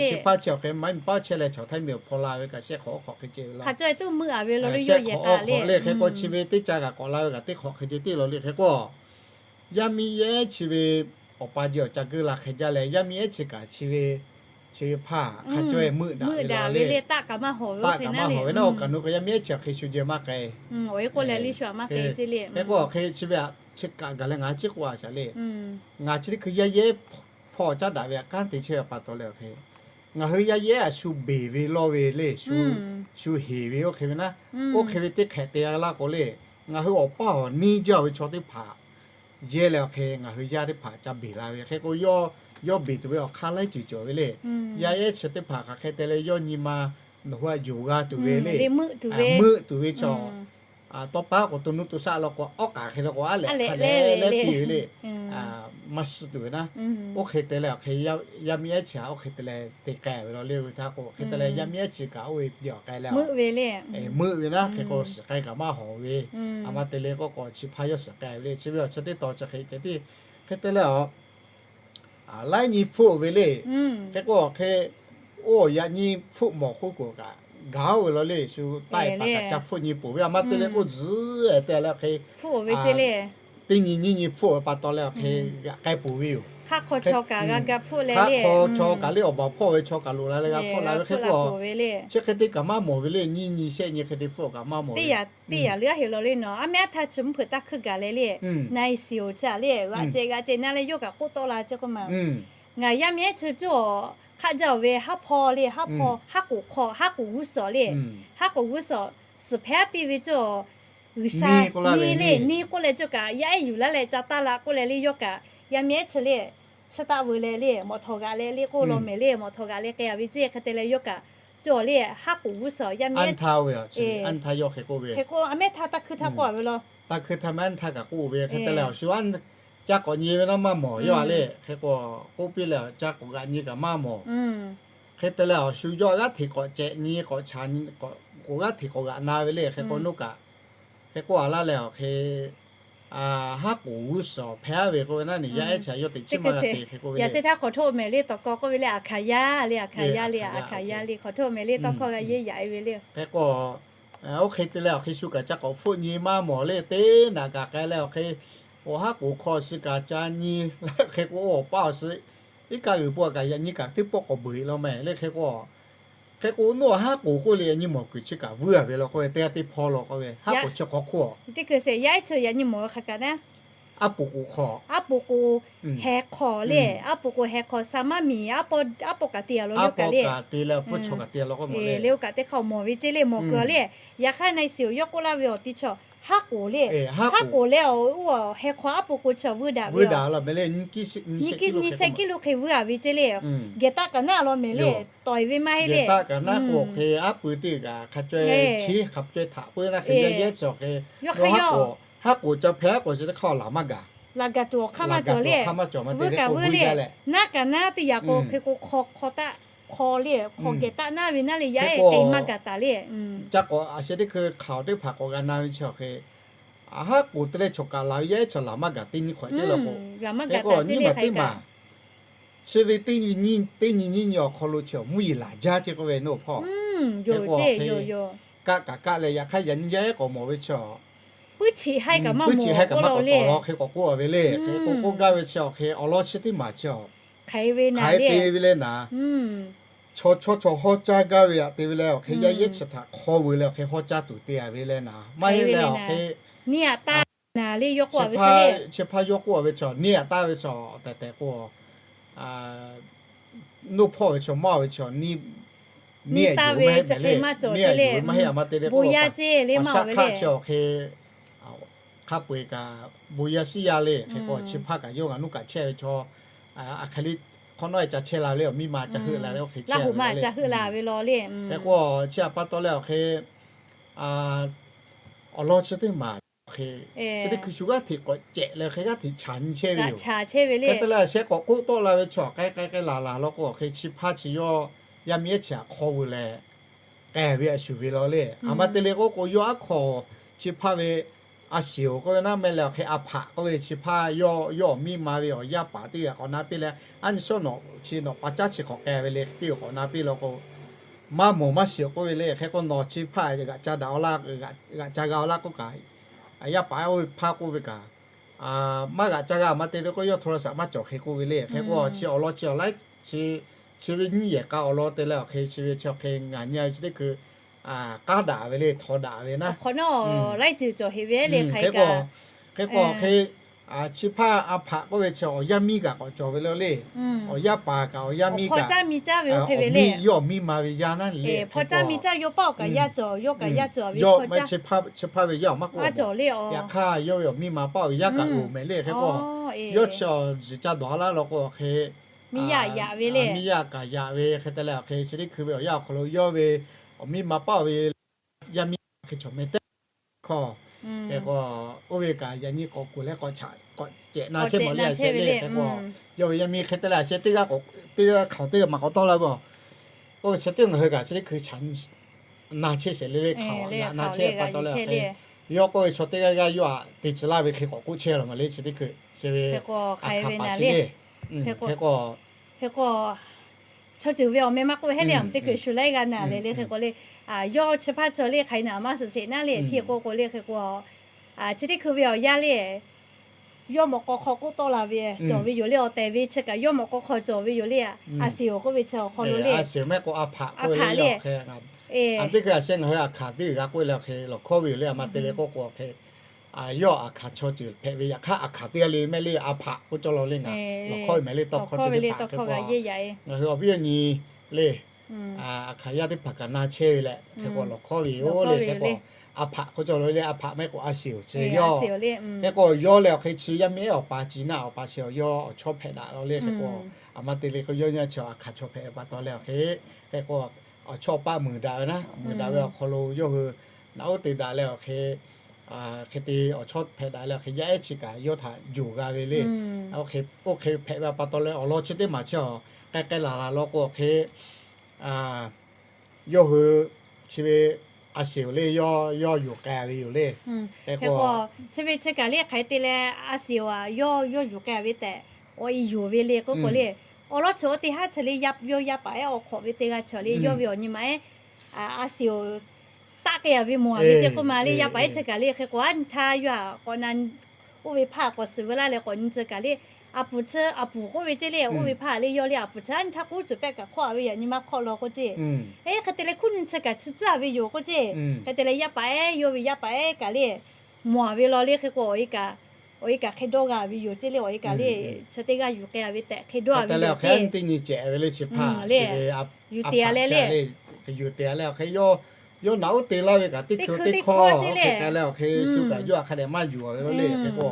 chi hpaˇ chi awˬ hk'e maˇ miˬ paˉ chehˇ leh chaw htaiˇ miˬ awˬ hpaw la ve kaꞈ shehˆ hk'awꞈ awˉ hk'awꞈ hk'e ceh ve law. Shehˆ hk'awꞈ awˉ hk'awꞈ le, hk'e k'o chi ve teˇ ca kaꞈ k'awꞈ la ve kaꞈ teˇ hk'awꞈ hk'e ceh tiˉ law le. Hk'e k'o, yaˇ miˇ ehˉ chi ve awˬ pa ji awˬ ca geuˆ la hk'e jaˇ leh, yaˇ miˇ ehˉ chi kaꞈ chi ve, chi ve hpaˇ hk'a caweh meuˆ daꞈ ve law le. Taˆ kaꞈ maˇ hawˍ ve naˉ, awˬ kaꞈ nu k'o yaˇ miˇ ehˉ chi awˬ hk'e shu jeh maˇ k'ai. Hk'e k'o awˬ hk'e chi ve chi kaꞈ gaˬ leh ngaˬ chi k'oˆ a shaˍ le, ngaˬ chi teˇ hkui yaˇ yehˉ hpawˇ caˉ daꞈ ve aꞈ kanˉ te chehˇ ve pa taw leh awˬ hk'e, ngaˬ hui yaˇ yehˉ a shu beˬ ve lawˇ ve le, shu heˍ ve oˇ hk'e ve naˉ, oˇ hk'e ve teˇ hk'ehꞈ te laˇ k'o le, ngaˬ hui awˬ paˇ awˬ neˇ jaˇ ve chaw teˇ hpaˍ yehˇ leh awˬ hk'e ngaˬ hui yaˇ teˇ hpaˍ ca beˬ la ve. Hk'e k'o, yawˇ beˬ tuˬ ve awˬ hk'aˇ laiˉ ceuˬ cawˬ ve le. Yaˇ ehˉ chi teˇ hpaˍ hk'aˬ hk'e te leh yawˇ nyi ma nawˬ hui a yonˍ g'a tuˬ ve le, meuˆ tuˬ ve chaw, tawˇ pa k'o to nuˇ to shaˆ law k'o awˉ k'aˍ hk'e law k'o aˉ lehꞈ hk'a leh leh piˇ ve le. Maˇ suh tuˬ ve naˉ, oˇ hk'e te leh awˬ hk'e yaˇ miˇ ehˉ chi a oˇ hk'e te leh te k'ai ve law le. Oˇ ve htaˇ k'o hk'e te leh yaˇ miˇ ehˉ chi kaꞈ oˇ ve piˇ awˬ k'ai leh meuˆ ve naˉ, hk'e k'o suhˍ k'ai kaꞈ maˇ hawˍ ve, a ma te le k'o k'o chi hpaˇ yawˇ suhˍ k'ai ve le. Chi ve awˬ chi teˇ taw chi hk'e ceh tiˉ hk'e te leh a laiˉ nyi hpfuhˆ ve le. Hk'e k'o awˬ hk'e, oˇ yaꞈ nyi hpfuhˆ mawˬ k'oˆ k'o kaꞈ gaˬ oˇ ve law le. Shu taˆ e paˍ kaꞈ ca hpfuhˆ nyi peuˬ ve, a ma te le k'o tzuhˬ te leh awˬ hk'e, teˇ nyi nyiˇ nyi hpfuhˆ ve pa taw leh awˬ hk'e g'aꞈ k'ai peuˬ ve yoˬ. Hk'aˆ hk'aw chaw kaꞈ le awˬ baˬ hpawˇ ve chaw kaꞈ loꞈ la leh g'a hpfuhˆ la ve hk'e k'o, chi hk'e te kaꞈ maˇ mawˬ ve le. Nyiˇ nyi shehˆ nyi hk'e te hpfuhˆ kaꞈ maˇ mawˬ ve. Teˇ yanˇ le a heˆ law le nawˬ, aˉ meh aˉ htaˇ chi mvuhˇ hpeuꞈ taˇ hkuiˇ gaˬ leh le, na e shiˍ-oˬ chi a le g'aꞈ ceh g'aꞈ ceh na leh yawˇ kaꞈ k'oˆ tawˆ la ceˇ k'oˆ ma. Ngaˬ yaˇ miˇ ehˉ chi cawˬ hk'aˆ jaˇ-oˬ ve haˉ hpawˇ le, haˉ hk'awꞈ haˉ k'oˍ hk'aw haˉ k'oˍ g'uˇ suhˍ le, haˉ k'oˍ g'uˇ suhˍ suhˍ hpehˇ piˇ ve cawˬ G'uiˬsha neˇ le, neˇ k'oˆ leh cawˬ kaꞈ yaˇ ehˉ yuˬ laˇ leh ca taˇ la k'oˆ leh le yawˇ kaꞈ yaˇ miˇ ehˉ chi le, chi taˆ veu leh le mawꞈ htawꞈ g'aꞈ leh le k'oˆ law mehˍ le, mawꞈ htawꞈ g'aꞈ leh k'ai a ve ceˇ. Hk'e te leh yawˇ kaꞈ cawˬ le haˉ k'oˍ g'uˇ suhˍ yaˇ miˇ ehˉ hk'e k'o, aˉ meh htaˇ taˇ hkuiˇ htaˇ k'oˆ a ve law. Taˇ hkuiˇ htaˇ meh aˉ htaˇ kaꞈ k'oˆ ve hk'e te leh awˬ shu ca k'awꞈ nyi ve naˉ maˇ mawˬ yawˇ a le. Hk'e k'o k'oˆ piˇ leh ca k'awꞈ g'aꞈ nyi kaꞈ maˇ mawˬ. Hk'e te leh awˬ shu yawˇ g'aˇ hteꞈ k'awꞈ cehꞈ nyi k'awꞈ chaꞈ nyi k'o g'aˇ hteꞈ k'awꞈ g'aꞈ na ve le. Hk'e k'o naˉ kaꞈ, hk'e k'oˆ a laˇ leh awˬ hk'e haˉ k'oˍ g'uˇ suhˍ hpehˇ ve k'oˆ ve naˉ ne yaˇ ehˉ chi a yawˇ teꞈ chiˉ maˇ g'a te hk'e k'oˆ ve le. Yaꞈ sheh htaˇ hk'awꞈ htoˆ mehˍ le tawˇ hkawˇ k'oˆ ve le, aˬ hkaˍ yaˇ le, aˬ hkaˍ yaˇ le, aˬ hkaˍ yaˇ le hk'awꞈ htoˆ mehˍ le tawˇ hkawˇ g'a yeˇ yaꞈ e ve le. Hk'e k'o, oˇ hk'e te leh awˬ hk'e shu kaꞈ ca k'awꞈ hpfuhˆ nyi maˇ mawˬ le, teˇ naꞈ kaꞈ k'ai leh awˬ hk'e, awˬ haˉ k'oˍ hk'aw shu kaꞈ ca nyi la hk'e k'o, awˬ paˇ awˬ suh iˉ kaˆ g'uiˬ po kaꞈ yaꞈ nyi kaꞈ teˇ pawˆ k'awꞈ beuꞈ law mehˍ le. Hk'e k'o, hk'e k'o naw haˉ k'oˍ k'oˆ le, yaꞈ nyi mawˬ kuiˬ chi kaꞈ vuiˇ a ve law k'oˆ ve teˇ g'aˇ teˇ hpawˇ law k'oˆ ve haˉ k'oˍ chi hk'aw hk'oˆ a teˇ hkui sheˍ yaˇ ehˉ chi yaꞈ nyi mawˬ ve hk'a kaꞈ naˉ aˉ poꞈ k'oˍ hk'aw, aˉ poꞈ k'oˍ heh hk'aw le, aˉ poꞈ k'oˍ heh hk'aw sa maˇ miˬ, aˉ poꞈ kaꞈ te a law le, kaꞈ le, le kaꞈ teˇ hk'aˇ mawˬ ve ceˇ le, mawˬ kuiˬ a le. Yaꞈ hk'aˇ na shiˍ-oˬ, yawˇ k'oˆ laˇ ve awˬ ti chaw, haˉ k'oˍ le, haˉ k'oˍ leh awˬ oˇ heh hk'aw aˉ poꞈ k'oˍ chi vuiˇ daꞈ ve, nyiˇ kiˇ nyiˇ sheh kiˉ lo hk'e vuiˇ a ve ceˇ le. Geh taˆ kaꞈ naˆ law mehˍ le, tawˍ ve maˇ heˆ le. Geh taˆ kaꞈ naˆ k'o hk'e aˉ pui teˇ kaꞈ hk'a caweh chi hk'a caweh htaꞈ puiˉ naˆ hk'e yaˇ yehˉ chi awˬ hk'e, yawˇ haˉ k'oˍ, haˉ k'oˍ ca hpehꞈ haˉ k'oˍ chi teˇ hk'aˇ laˬ maˇ gaˬ, laˬ gaˬ tuˬ awˬ hk'aˇ maˇ cawˬ le. Vuiˇ kaꞈ vuiˇ le, naˆ kaꞈ naˆ teˇ yaꞈ k'o hk'e k'o hk'aw hk'aw taˆ hk'aw le, hk'aw geh taˆ naˆ ve naˆ le yaˇ ehˉ te maˇ gaˬ taˍ le. Ca k'awꞈ a sheh teˇ hkui hk'aoˍ teˇ hpaˍ k'awꞈ g'a na ve chi awˬ hk'e, haˉ k'oˍ te leh chaw kaꞈ laˬ ve yaˇ ehˉ chaw laˬ maˇ gaˬ teˇ nyi hk'awꞈ teˇ law k'o, hk'e k'o nyiˇ maˬ teˇ maˬ chi ve teˇ nyi teˇ nyi nyiˇ nyi awˬ hk'aw lo chi awˬ mvuhˇ yeˬ laˬ jaˇ ceˇ k'oˆ ve naˆ hpawˇ. Hk'e k'o hk'e kaˆ kaꞈ kaˆ leh yaꞈ hk'aˇ yaꞈ nyi yaˇ ehˉ k'awꞈ mawˬ ve chi, puiˉ cheꞈ haiˇ kaꞈ maˇ k'awꞈ tawˍ law hk'e k'awꞈ k'oˆ a ve le. Hk'e k'o k'oˆ gaˇ ve chi awˬ hk'e awˬ lawn chi teˇ maˬ chi hk'aˬ hk'e te ve le naˍ, chaw chaw chaw hawˉ caˇ gaˇ ve aꞈ te ve leh awˬ hk'e yaˇ yehˉ chi htaꞈ hk'aw vuiˬ leh awˬ hk'e hawˉ caˇ tuˬ te a ve le naˍ, maˇ heˆ leh awˬ hk'e chi hpaˇ yawˇ k'oˆ a ve chaw neˇ aꞈ taˇ ve chaw tehꞈ tehꞈ k'o, naˆ hpawˇ ve chaw maˇ ve chaw neˇ aꞈ yuˬ ve maˇ heˆ maˇ heˆ a maˇ te le k'o, shaˉ hk'aˆ chi awˬ hk'e hk'a peu-eˬ kaꞈ bon yaˇ shiˉ yaˇ le. Hk'e k'o chi hpaˇ kaꞈ yawˇ ngaˬ nuˇ kaꞈ chehˇ ve chaw, a hk'e le hk'awꞈ nawˉ e ca chehˇ la ve le, awˬ miˇ ma ca heuˆ la ve oˇ hk'e chehˇ ve le. Hk'e k'o chi htaꞈ pa taw leh awˬ hk'e awˬ lawn chi teˇ maˬ hk'e, chi teˇ hkui shu g'aˇ hteꞈ k'awꞈ cehꞈ leh hk'e g'aˇ hteꞈ chaꞈ nyi chehˇ ve yoˬ. Hk'e te leh sheh k'awꞈ k'oˆ tawˆ la ve chaw k'ai k'ai k'ai laˬ laˬ law k'o, awˬ hk'e chi hpaˇ chi yawˇ yaˇ miˇ ehˉ chi htaꞈ hk'aw vuiˬ leh k'ai ve a shuˍ ve law le. A maˇ te le k'oˆ k'o, yawˇ aˉ hk'aw chi hpaˇ ve a shiˍ-oˬ k'oˆ ve naˆ meh leh awˬ hk'e a hpaꞈ k'oˆ ve chi hpaˇ yawˇ yawˇ awˬ miˇ ma ve awˬ yaˇ paˍ teˇ g'aˇ k'awꞈ na piˇ leh, a nyi shawˉ nawꞈ chi nawꞈ pa caˉ chi hk'awꞈ k'ai ve le, teˇ g'aˇ k'awꞈ na piˇ law k'o, maˇ mawˬ maˇ shiˍ k'oˆ ve le. Hk'e k'o nawˬ chi hpaˇ g'aꞈ ca daꞈ-a laˇ, g'aꞈ ca g'a-a laˇ k'oˆ kaꞈ, yaˇ paˍ ehˉ oˇ ve hpaˇ k'oˆ ve kaꞈ maˇ g'aꞈ ca g'a maˇ te le k'o, yawˇ hto la shaꞈ maˇ cawˬ hk'e k'oˆ ve le. Hk'e k'o chi awˬ lawn chi awˬ laiˉ chi chi ve nyiˇ yehˬ k'a awˬ lawn te leh awˬ hk'e chi ve chi awˬ hk'e ngaˬ nyi ve chi teˇ hkui k'aˉ daꞈ ve le, htaw daꞈ ve naˆ. Hk'e k'o, hk'e k'o hk'e chi hpaˇ a hpaꞈ k'oˆ ve chi awˬ yaˇ miˇ kaꞈ k'awꞈ cawˬ ve le le. Awˬ yaˇ paˍ kaꞈ awˬ yaˇ miˇ kaꞈ, yawˇ awˬ miˇ ma ve yaˇ naˆ le. Hk'e k'o yawˇ chi hpaˇ ve yaˇ awˬ maˇ k'oˆ, yaꞈ hk'aˇ yawˇ ve awˬ miˇ ma paˆ ve yaˇ kaꞈ oˬ mehˍ le. Hk'e k'o yawˇ chi awˬ zuhˬ ca dawˬ a laˇ law k'o hk'e miˇ yaˇ kaꞈ yaꞈ ve hk'e te leh awˬ hk'e chi teˇ hkui ve awˬ yanˇ awˬ hk'aw lo yawˇ ve awˬ miˇ ma paˆ ve yaˇ miˇ hk'e chaw meh teˇ hkawˇ. Hk'e k'o oˇ ve kaꞈ yaꞈ nyi k'awꞈ kuˬ leh k'awꞈ cehꞈ na chehˇ mawˬ le a sheh le. Hk'e k'o yawˇ ve yaˇ miˇ hk'e te leh a sheh teˇ g'aˇ k'o, teˇ g'aˇ hk'aˬ teˇ g'aˇ maˇ k'awꞈ tawˆ la ve. Oˇ ve chi teˇ ngaˬ hui kaꞈ chi teˇ hkui chaꞈ na chehˇ shehˍ le le, hk'aˬ g'aꞈ na chehˇ pa taw leh hk'e, yawˇ k'oˆ ve chaw teˇ g'aˇ g'aˇ yawˇ aꞈ te tcuh laˇ ve hk'e k'awꞈ k'oˆ chehˇ law maˬ le chi teˇ hkui chi ve a hkaˍ paˍ chi le. Hk'e k'o chaw ceuˬ ve awˬ meh maˇ k'oˆ heˆ le, a teˇ hkui shu laiˉ g'aˇ na le le hk'e k'o le, yawˇ chi hpaˇ chaw le hk'aˬ hk'e na maˇ suhˍ sheˍ naˆ le. Hk'e k'o k'o le hk'e k'o, chi teˇ hkui ve awˬ yanˇ le yawˇ mawꞈ k'aw hk'aw k'oˆ tawˆ la ve cawˬ ve yoˬ le. Awˬ tehˬ ve chi kaꞈ yawˇ mawꞈ k'aw hk'aw cawˬ ve yoˬ le. A shiˍ-oˬ k'oˆ ve chi awˬ hk'aw lo le, a hpaꞈ le. Teˇ hkui a sheh ngaˬ hui a hkaˍ teˇ g'aˇ k'oˆ ve le awˬ hk'e lawˬ hkawˇ ve yoˬ le. A maˇ te le k'oˆ k'o awˬ hk'e yawˇ a hkaˍ chaw ceuˬ hpehꞈ ve yaꞈ hk'aˇ a hkaˍ teˇ g'aˇ le meh le a hpaꞈ k'oˆ cawˇ law le. Ngaˬ lawˬ hkawˇ ve mehˍ le tawˇ hkawˇ chi teˇ hpaˍ hk'e k'o, ngaˬ hui awˬ viˉ awˬ nyi le, a hkaˍ yaˇ teˇ hpaˍ kaꞈ na chehˇ ve leh hk'e k'o lawˬ hkawˇ ve yoˬ le. Hk'e k'o a hpaꞈ k'oˆ cawˇ law le, a hpaꞈ mehˆ k'o a shiˍ-oˬ chi yawˇ. Hk'e k'o yawˇ leh awˬ hk'e chi yaˇ miˇ ehˉ awˬ pa ci naˆ awˬ pa chi yawˇ awˬ chawˇ hpehꞈ daꞈ law le. Hk'e k'o a maˇ te le k'o yawˇ nyi chi a hkaˍ chaw hpehꞈ ve pa taw leh awˬ hk'e, hk'e k'o awˬ chawˇ paˆ muiˬ daꞈ ve naˆ, muiˬ daꞈ ve awˬ hk'aw lo yawˇ hui naꞈ uˉ te daꞈ leh awˬ hk'e hk'e te awˬ chawˇ hpehꞈ daꞈ leh awˬ hk'e yaˇ ehˉ chi kaꞈ yawˇ htaꞈ juˬ g'a ve le. Oˇ hk'e hpehꞈ ve pa taw leh awˬ lawn chi teˇ maˬ chi awˬ k'ai k'ai laˬ laˬ law k'o awˬ hk'e yawˇ hui chi ve a shiˍ-oˬ le, yawˇ yawˇ yuˬ k'ai ve yoˬ le. Hk'e k'o chi ve chi kaꞈ le hk'aˬ hk'e te leh a shiˍ-oˬ a yawˇ yawˇ yuˬ k'ai ve tehꞈ awˬ e yuˬ ve le k'oˆ k'o le, awˬ lawn chi oˇ teˇ haˉ chi le yawˇ yaˇ paˍ ehˉ awˬ hk'awꞈ ve teˇ g'aˇ chi le yawˇ ve awˬ nyi ma ehˉ a shiˍ-oˬ taˆ k'ai a ve mawˬ a ve ceˇ k'oˆ ma le. Yaˇ paˍ ehˉ chi kaꞈ le hk'e k'o a nyi htaˇ yawˇ htaꞈ k'awꞈ na oˇ ve hpaˇ k'awꞈ suhˍ ve laˇ leh k'awꞈ nyi chi kaꞈ le, a puˍ chi a puˍ k'oˆ ve ceˇ le, oˇ ve hpaˇ le yawˇ le a puˍ chi a nyi htaˇ k'oˆ cuˬ pehˆ kaꞈ hk'awˆ a ve yaꞈ nyi ma hk'awˆ law k'oˆ ceˇ. Ehˉ hk'e te leh hkuˇ nyi chi kaꞈ chi tcuhˉ a ve yoˬ k'oˆ ceˇ. Hk'e te leh yaˇ paˍ ehˉ yawˇ ve yaˇ paˍ ehˉ kaꞈ le mawˬ a ve law le hk'e k'o awˬ e kaꞈ awˬ e kaꞈ hk'e dawˇ g'a ve yoˬ ceˇ le. Awˬ e kaꞈ le chi teˇ g'aˇ yuˬ k'ai ve tehꞈ hk'e dawˇ ve yoˬ ceˇ. Teˇ nyi cehˬ ve le chi hpaˇ le, yuˬ te leh le, yuˬ te leh le, yawˇ naꞈ oˉ te laˇ ve kaꞈ teˇ hkui teˇ hkawˇ ceˇ le. Hk'e k'ai leh awˬ hk'e shu kaꞈ yawˇ htaꞈ hk'a dehꞈ maˇ yuˬ ve le. Hk'e k'o,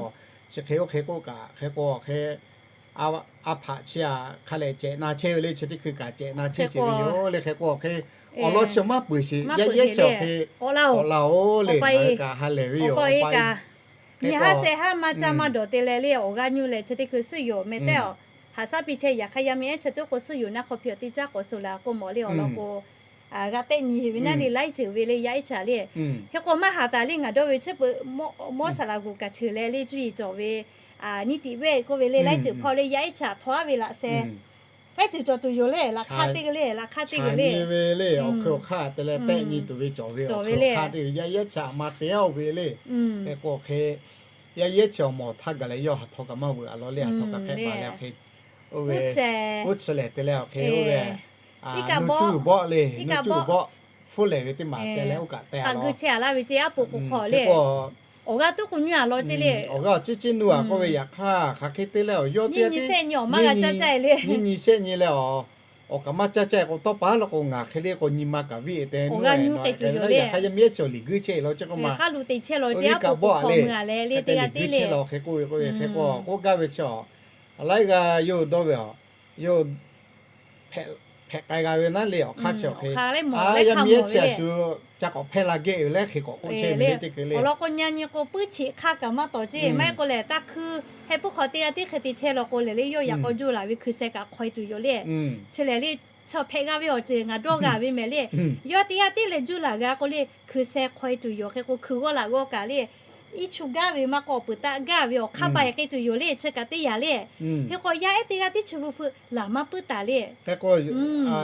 chi hk'e oˇ hk'e k'oˆ kaꞈ hk'e k'o hk'e, a hpaꞈ chi htaꞈ hk'a lehˬ cehˬ na chehˇ ve le. Chi teˇ hkui kaꞈ cehˬ na chehˇ sheˍ ve yoˬ le. Hk'e k'o hk'e, awˬ lawn chi maˇ peuˬ sheˍ. Yaˇ yehˉ chi awˬ hk'e k'awꞈ la-oˬ, kaꞈ ha lehˬ ve yoˬ. Nyi haˉ shehˆ haˉ maˇ caˇ maˇ dawˬ te leh le awˬ g'aˇ nyuˇ leh chi teˇ hkui suhˉ yoˬ meh tehˉ a. Haꞈ shaˉ piˇ chehˇ. Yaꞈ hk'aˇ yaˇ miˇ ehˉ chi teˇ k'o suhˉ yoˬ naˆ hk'aw hpiˇ awˬ teˇ caˉ k'awꞈ suh laˬ k'o mawˬ le awˬ lawn k'o, g'a tehˆ nyi ve naˉ le laiˉ ceuˬ ve le yaˇ ehˉ chi htaꞈ le. Hk'e k'o maˇ haˍ taˍ le ngaˬ dawˇ ve chi peuˬ, mawˇ saˍ laꞈ g'uˬ kaꞈ cheuˬ leh le cuˇ yiˍ cawˬ ve, nyi tiꞈ ve k'oˆ ve le laiˉ ceuˬ hpawˇ le yaˇ ehˉ chi htaꞈ htaw aˉ ve laꞈ sheh laiˉ ceuˬ cawˬ tuˬ yoˬ le. Laꞈ hk'aˇ teˇ g'aˇ le, laꞈ hk'aˇ teˇ g'aˇ le, nyi ve le awˬ hk'e awˬ hk'aˇ te leh tehˆ nyi tuˬ ve cawˬ ve awˬ hk'e awˬ hk'aˇ teˇ g'aˇ yaˇ ehˉ chi htaꞈ maˇ te aˉ-oˬ ve le. Hk'e k'o hk'e, yaˇ yehˉ chi awˬ mawˬ htaˇ gaˬ leh yawˇ haꞈ htaw kaꞈ maˇ veuꞈ a law le haꞈ htaw kaꞈ hk'ehˆ ba leh awˬ hk'e, oˇ ve, oˇ chi lehˬ te leh awˬ hk'e oˇ ve, nuˇ cuˇ bawˆ le, nuˇ cuˇ bawˆ hpuˉ lehˬ ve teˇ maˬ te leh oˇ kaꞈ te a law. Hk'e k'o, awˬ g'aˇ tuˉ k'o nyi a law ceˇ le. Awˬ g'aˇ awˬ ciˉ ciˉ nuˇ a k'oˆ ve yaꞈ hk'aˇ hk'aˬ hk'e te leh awˬ yawˇ teˇ g'aˇ tiˉ nyi nyi shehˆ nyi leh awˬ, awˬ kaꞈ maˇ caˇ caˇ k'o tawˇ pa law k'o ngaˬ hk'e le k'o nyi ma kaꞈ viˇ te nuˇ a law k'o le yaꞈ hk'aˇ yaˇ miˇ ehˉ chi awˬ liꞈ guiˇ chehˇ law ceˇ k'oˆ ma. Hk'e k'o liꞈ guiˇ chehˇ law hk'e k'oˆ ve k'oˆ ve hk'e k'o k'oˆ gaˇ ve chi a, laiˉ g'aˇ yawˇ dawˇ ve a, yawˇ hpehꞈ k'ai g'a ve naˉ le awˬ hk'aˇ chi awˬ hk'e, a yaˇ miˇ ehˉ chi a shu ca k'awꞈ hpehˇ la geh ve leh hk'e k'awꞈ k'oˆ chehˇ ve le teˇ hkui le. Awˬ lawn k'o nyi nyi k'o puiˉ cheꞈ hk'aˇ kaꞈ maˇ tawˍ ceˇ. Maˇ heˆ k'o lehˬ taˇ hkuiˇ heh puiˉ hk'aw teˇ g'aˇ tiˉ hk'e te chehˇ law k'o lehˬ le yawˇ yaꞈ k'aw juˇ laˬ ve hkui sheh kaꞈ hk'aw e tuˬ yoˬ le. Chi lehˬ le, chi hpehꞈ g'a ve awˬ ceuˬ ngaˬ dawˇ g'a ve mehˍ le. Yawˇ teˇ g'aˇ tiˉ leh juˇ laˬ g'a k'o le hkui sheh hk'aw e tuˬ yoˬ. Hk'e k'o hkui g'awˇ laˬ g'awˇ kaꞈ le iˉ chu gaˇ ve maˇ k'awꞈ peuˬ taˆ gaˇ ve awˬ hk'aˇ pa e k'ai tuˬ yoˬ le chi kaꞈ teˇ yanˇ le. Hk'e k'o yaˇ ehˉ teˇ g'aˇ tiˉ chi vu feu laˬ maˇ puiˉ taˍ le. Hk'e k'o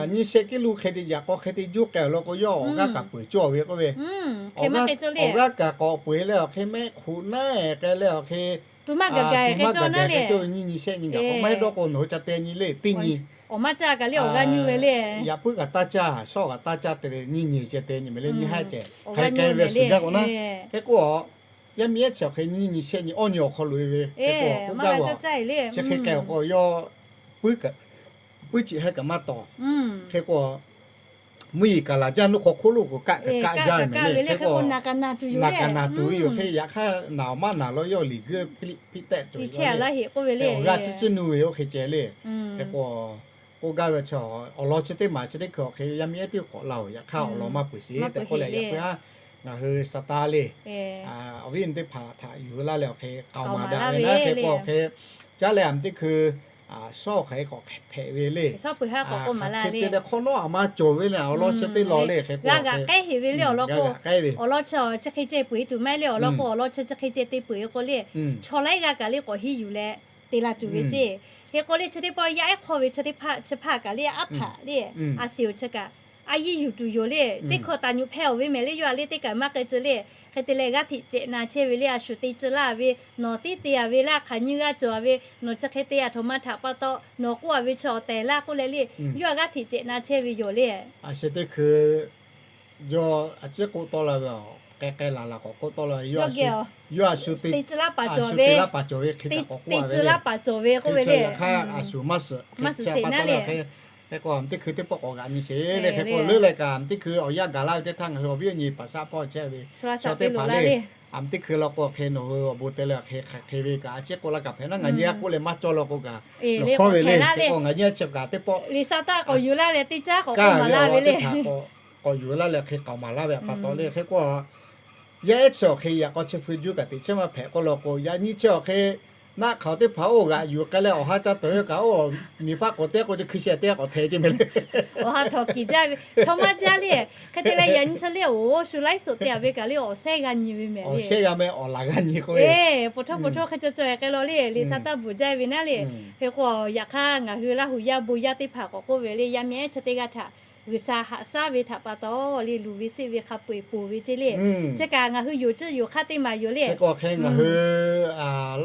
nyi shehˆ kiˉ lu hk'e te yaꞈ k'aw hk'e te juˇ k'ai awˬ lawn k'o yawˇ awˬ g'aˇ kaꞈ peuˬ cawˇ ve k'oˆ ve, awˬ g'aˇ kaꞈ k'awꞈ peuˬ leh awˬ hk'e mehˆ hk'oꞈ naˉ k'ai leh awˬ hk'e, tuˬ maˇ gaˬ gaˬ hk'e cawˇ naˉ le, nyi nyi shehˆ nyi gaˬ k'o maˇ heˆ dawˇ k'o nawˬ hui ca te nyi le teˇ nyi awˬ maˇ caˇ kaꞈ le awˬ g'aˇ nyuˇ ve le. Yaꞈ puiˉ kaꞈ taˇ caˇ, shawˉ kaꞈ taˇ caˇ te leh nyiˇ nyi ceh te nyi mehˍ le nyiˇ haˉ ceh hk'e k'ai ve suhˍ gaˇ k'o naˉ. Hk'e k'o, yaˇ miˇ ehˉ chi awˬ hk'e nyiˇ nyi shehˆ nyi awˇ nyi awˬ hk'aw loꞈ e ve hk'e k'o k'oˆ gaˇ ve a, chi hk'e k'ai awˬ k'o yawˇ puiˉ cheꞈ heh kaꞈ maˇ tawˍ. Hk'e k'o, mvuhˇ yeˬ kaˍ laˬ jaˇ nuˇ hk'aw hk'oˆ lo k'o kaˆ kaꞈ kaˆ jaˇ ve mehˍ le. Hk'e k'o, naˬ kaꞈ naˬ tuˬ ve yoˬ. Hk'e yaꞈ hk'aˇ naˬ awˬ maˇ naˬ law yawˇ liꞈ guiˇ piˇ tehˆ tuˬ ve le. Awˬ g'aˇ ciˉ ciˉ nuˇ ve oˇ hk'e ceh le. Hk'e k'o, k'oˆ gaˇ ve chi awˬ lawn chi teˇ maˬ chi teˇ hkui awˬ hk'e yaˇ miˇ ehˉ teˇ k'awꞈ la oˬ. Yaꞈ hk'aˇ awˬ lawn maˇ peuˬ sheˍ tehꞈ k'oˆ leh yaꞈ puiˉ a, ngaˬ hui sa taˇ le, awˬ viˉ awˬ nyi teˇ hpaˍ htaꞈ yuˬ laˇ leh awˬ hk'e k'aoˍ maˍ daꞈ ve naˉ. Hk'e k'o awˬ hk'e, caˉ leh a meh teˇ hkui shawˉ hk'aˬ hk'e k'awꞈ hpehꞈ ve le. Hk'e te leh hk'awꞈ nawˉ a maˇ cawˬ ve le awˬ lawn chi teˇ law le. Hk'e k'o g'a g'aꞈ k'ehˉ heˍ ve le awˬ lawn k'o, awˬ lawn chi chi hk'e ceh peuˬ e tuˬ maˇ heˆ le. Awˬ lawn k'o awˬ lawn chi chi hk'e ceh te peuˬ e k'o le, chaw laiˉ g'aˇ kaꞈ le k'awꞈ hiˉ yuˬ leh te la tuˬ ve ceˇ. Hk'e k'o le chi teˇ pawˆ yaˇ ehˉ hk'aw ve chi teˇ hpaˍ chi hpaˇ kaꞈ le aˉ hpaꞈ le, a siˍ awˬ chi kaꞈ a yiˇ yuˬ tuˬ yoˬ le. Teˇ hkawˇ taˍ nyuꞈ hpehˇ awˬ ve mehˍ le yawˇ a le teˇ kaꞈ maˇ k'ai tcuh le. Hk'e te leh g'aˇ hteꞈ cehˬ na chehˇ ve le a shu te tcuh laˇ ve, nawˬ tiˉ te a ve laˇ hk'aˬ nyiˇ g'aˇ cawˬ a ve, nawˬ chi hk'e te a htoꞈ ma htaꞈ pa taw nawˬ k'oˆ a ve chi awˬ tehˬ laˇ k'oˆ leh le, yawˇ a g'aˇ hteꞈ cehˬ na chehˇ ve yoˬ le. A shu teˇ hkui yawˇ a ciˉ k'oˆ tawˆ la ve, k'ai k'ai laˬ laˬ k'awꞈ k'oˆ tawˆ la ve, yawˇ a shu te tcuh laˇ paˍ cawˬ ve, te tcuh laˇ paˍ cawˬ ve hk'e kaꞈ k'awꞈ k'oˆ a ve le. Hk'e k'o yaꞈ hk'aˇ a shu maˇ suhˍ, maˇ suhˍ sheˍ naˉ le. Hk'e k'o a meh teˇ hkui teˇ pawˆ k'awꞈ g'aꞈ nyi sheˍ le. Hk'e k'o leuˉ leh kaꞈ a meh teˇ hkui awˬ yanˇ gaˬ laˇ ve teˇ htaˇ ngaˬ hui awˬ viˉ awˬ nyi paˍ shaˆ hpawˇ chehˇ ve chaw teˇ hpaˍ le, a meh teˇ hkui law k'o hk'e nawˬ hui awˬ bon te leh hk'e hk'e ve kaꞈ a ciˉ k'oˆ laˇ kaꞈ hpehꞈ naˉ ngaˬ nyi a k'oˆ leh maˇ cawˇ law k'o kaꞈ, lawˬ hkawˇ ve le. Hk'e k'o ngaˬ nyi a chi kaꞈ teˇ pawˆ Liꞈ hk'aˇ k'awꞈ yuˬ laˇ leh teˇ caˉ k'awꞈ k'oˆ maˍ laˇ ve le. K'awꞈ yuˬ laˇ leh hk'e k'aoˍ maˍ laˇ ve pa taw le. Hk'e k'o yaˇ ehˉ chi awˬ hk'e yaꞈ k'aw chi hpu juˇ kaꞈ teꞈ chehˇ maˇ hpehꞈ k'oˆ law k'o, yaꞈ nyi chi awˬ hk'e naˆ hk'aoˍ teˇ hpaˍ oˇ g'aꞈ yuˬ k'ai leh awˬ ha ca tawˍ ve kaꞈ oˇ miˬ hpaˇ k'awꞈ te k'o hkui sheh teˇ g'aˇ k'awꞈ hteh ceh meh le. Awˬ ha htawꞈ kiˬ jaˇ ve chaw maˇ jaˇ le. Hk'e te leh yaꞈ nyi chi le awˬ shu laiˉ suhˍ te a ve kaꞈ le awˬ shehˉ g'a nyi ve mehˍ le. Awˬ shehˉ g'a meh awˬ laˬ g'a nyi k'oˆ ve, po htaˇ po htaˇ hk'e cawˬ cawˬ e k'ai law le. Liꞈ hk'aˇ taˇ bvuhˬ jaˇ ve naˉ le. Hk'e k'o yaꞈ hk'aˇ ngaˬ hui Laˇ huˍ yaˇ bon yaˇ teˇ hpaˍ k'awꞈ k'oˆ ve le, yaˇ miˇ ehˉ chi teˇ g'aˇ htaꞈ G'uiˬsha haꞈ shaˉ ve htaꞈ pa taw le, luˬ ve seˆ ve hk'a peu-eˬ ponˬ ve ceˇ le. Chi kaꞈ ngaˬ hui yonˍ tcuhˇ yonˍ hk'aˇ teˇ maˬ yoˬ le. Hk'e k'o hk'e ngaˬ hui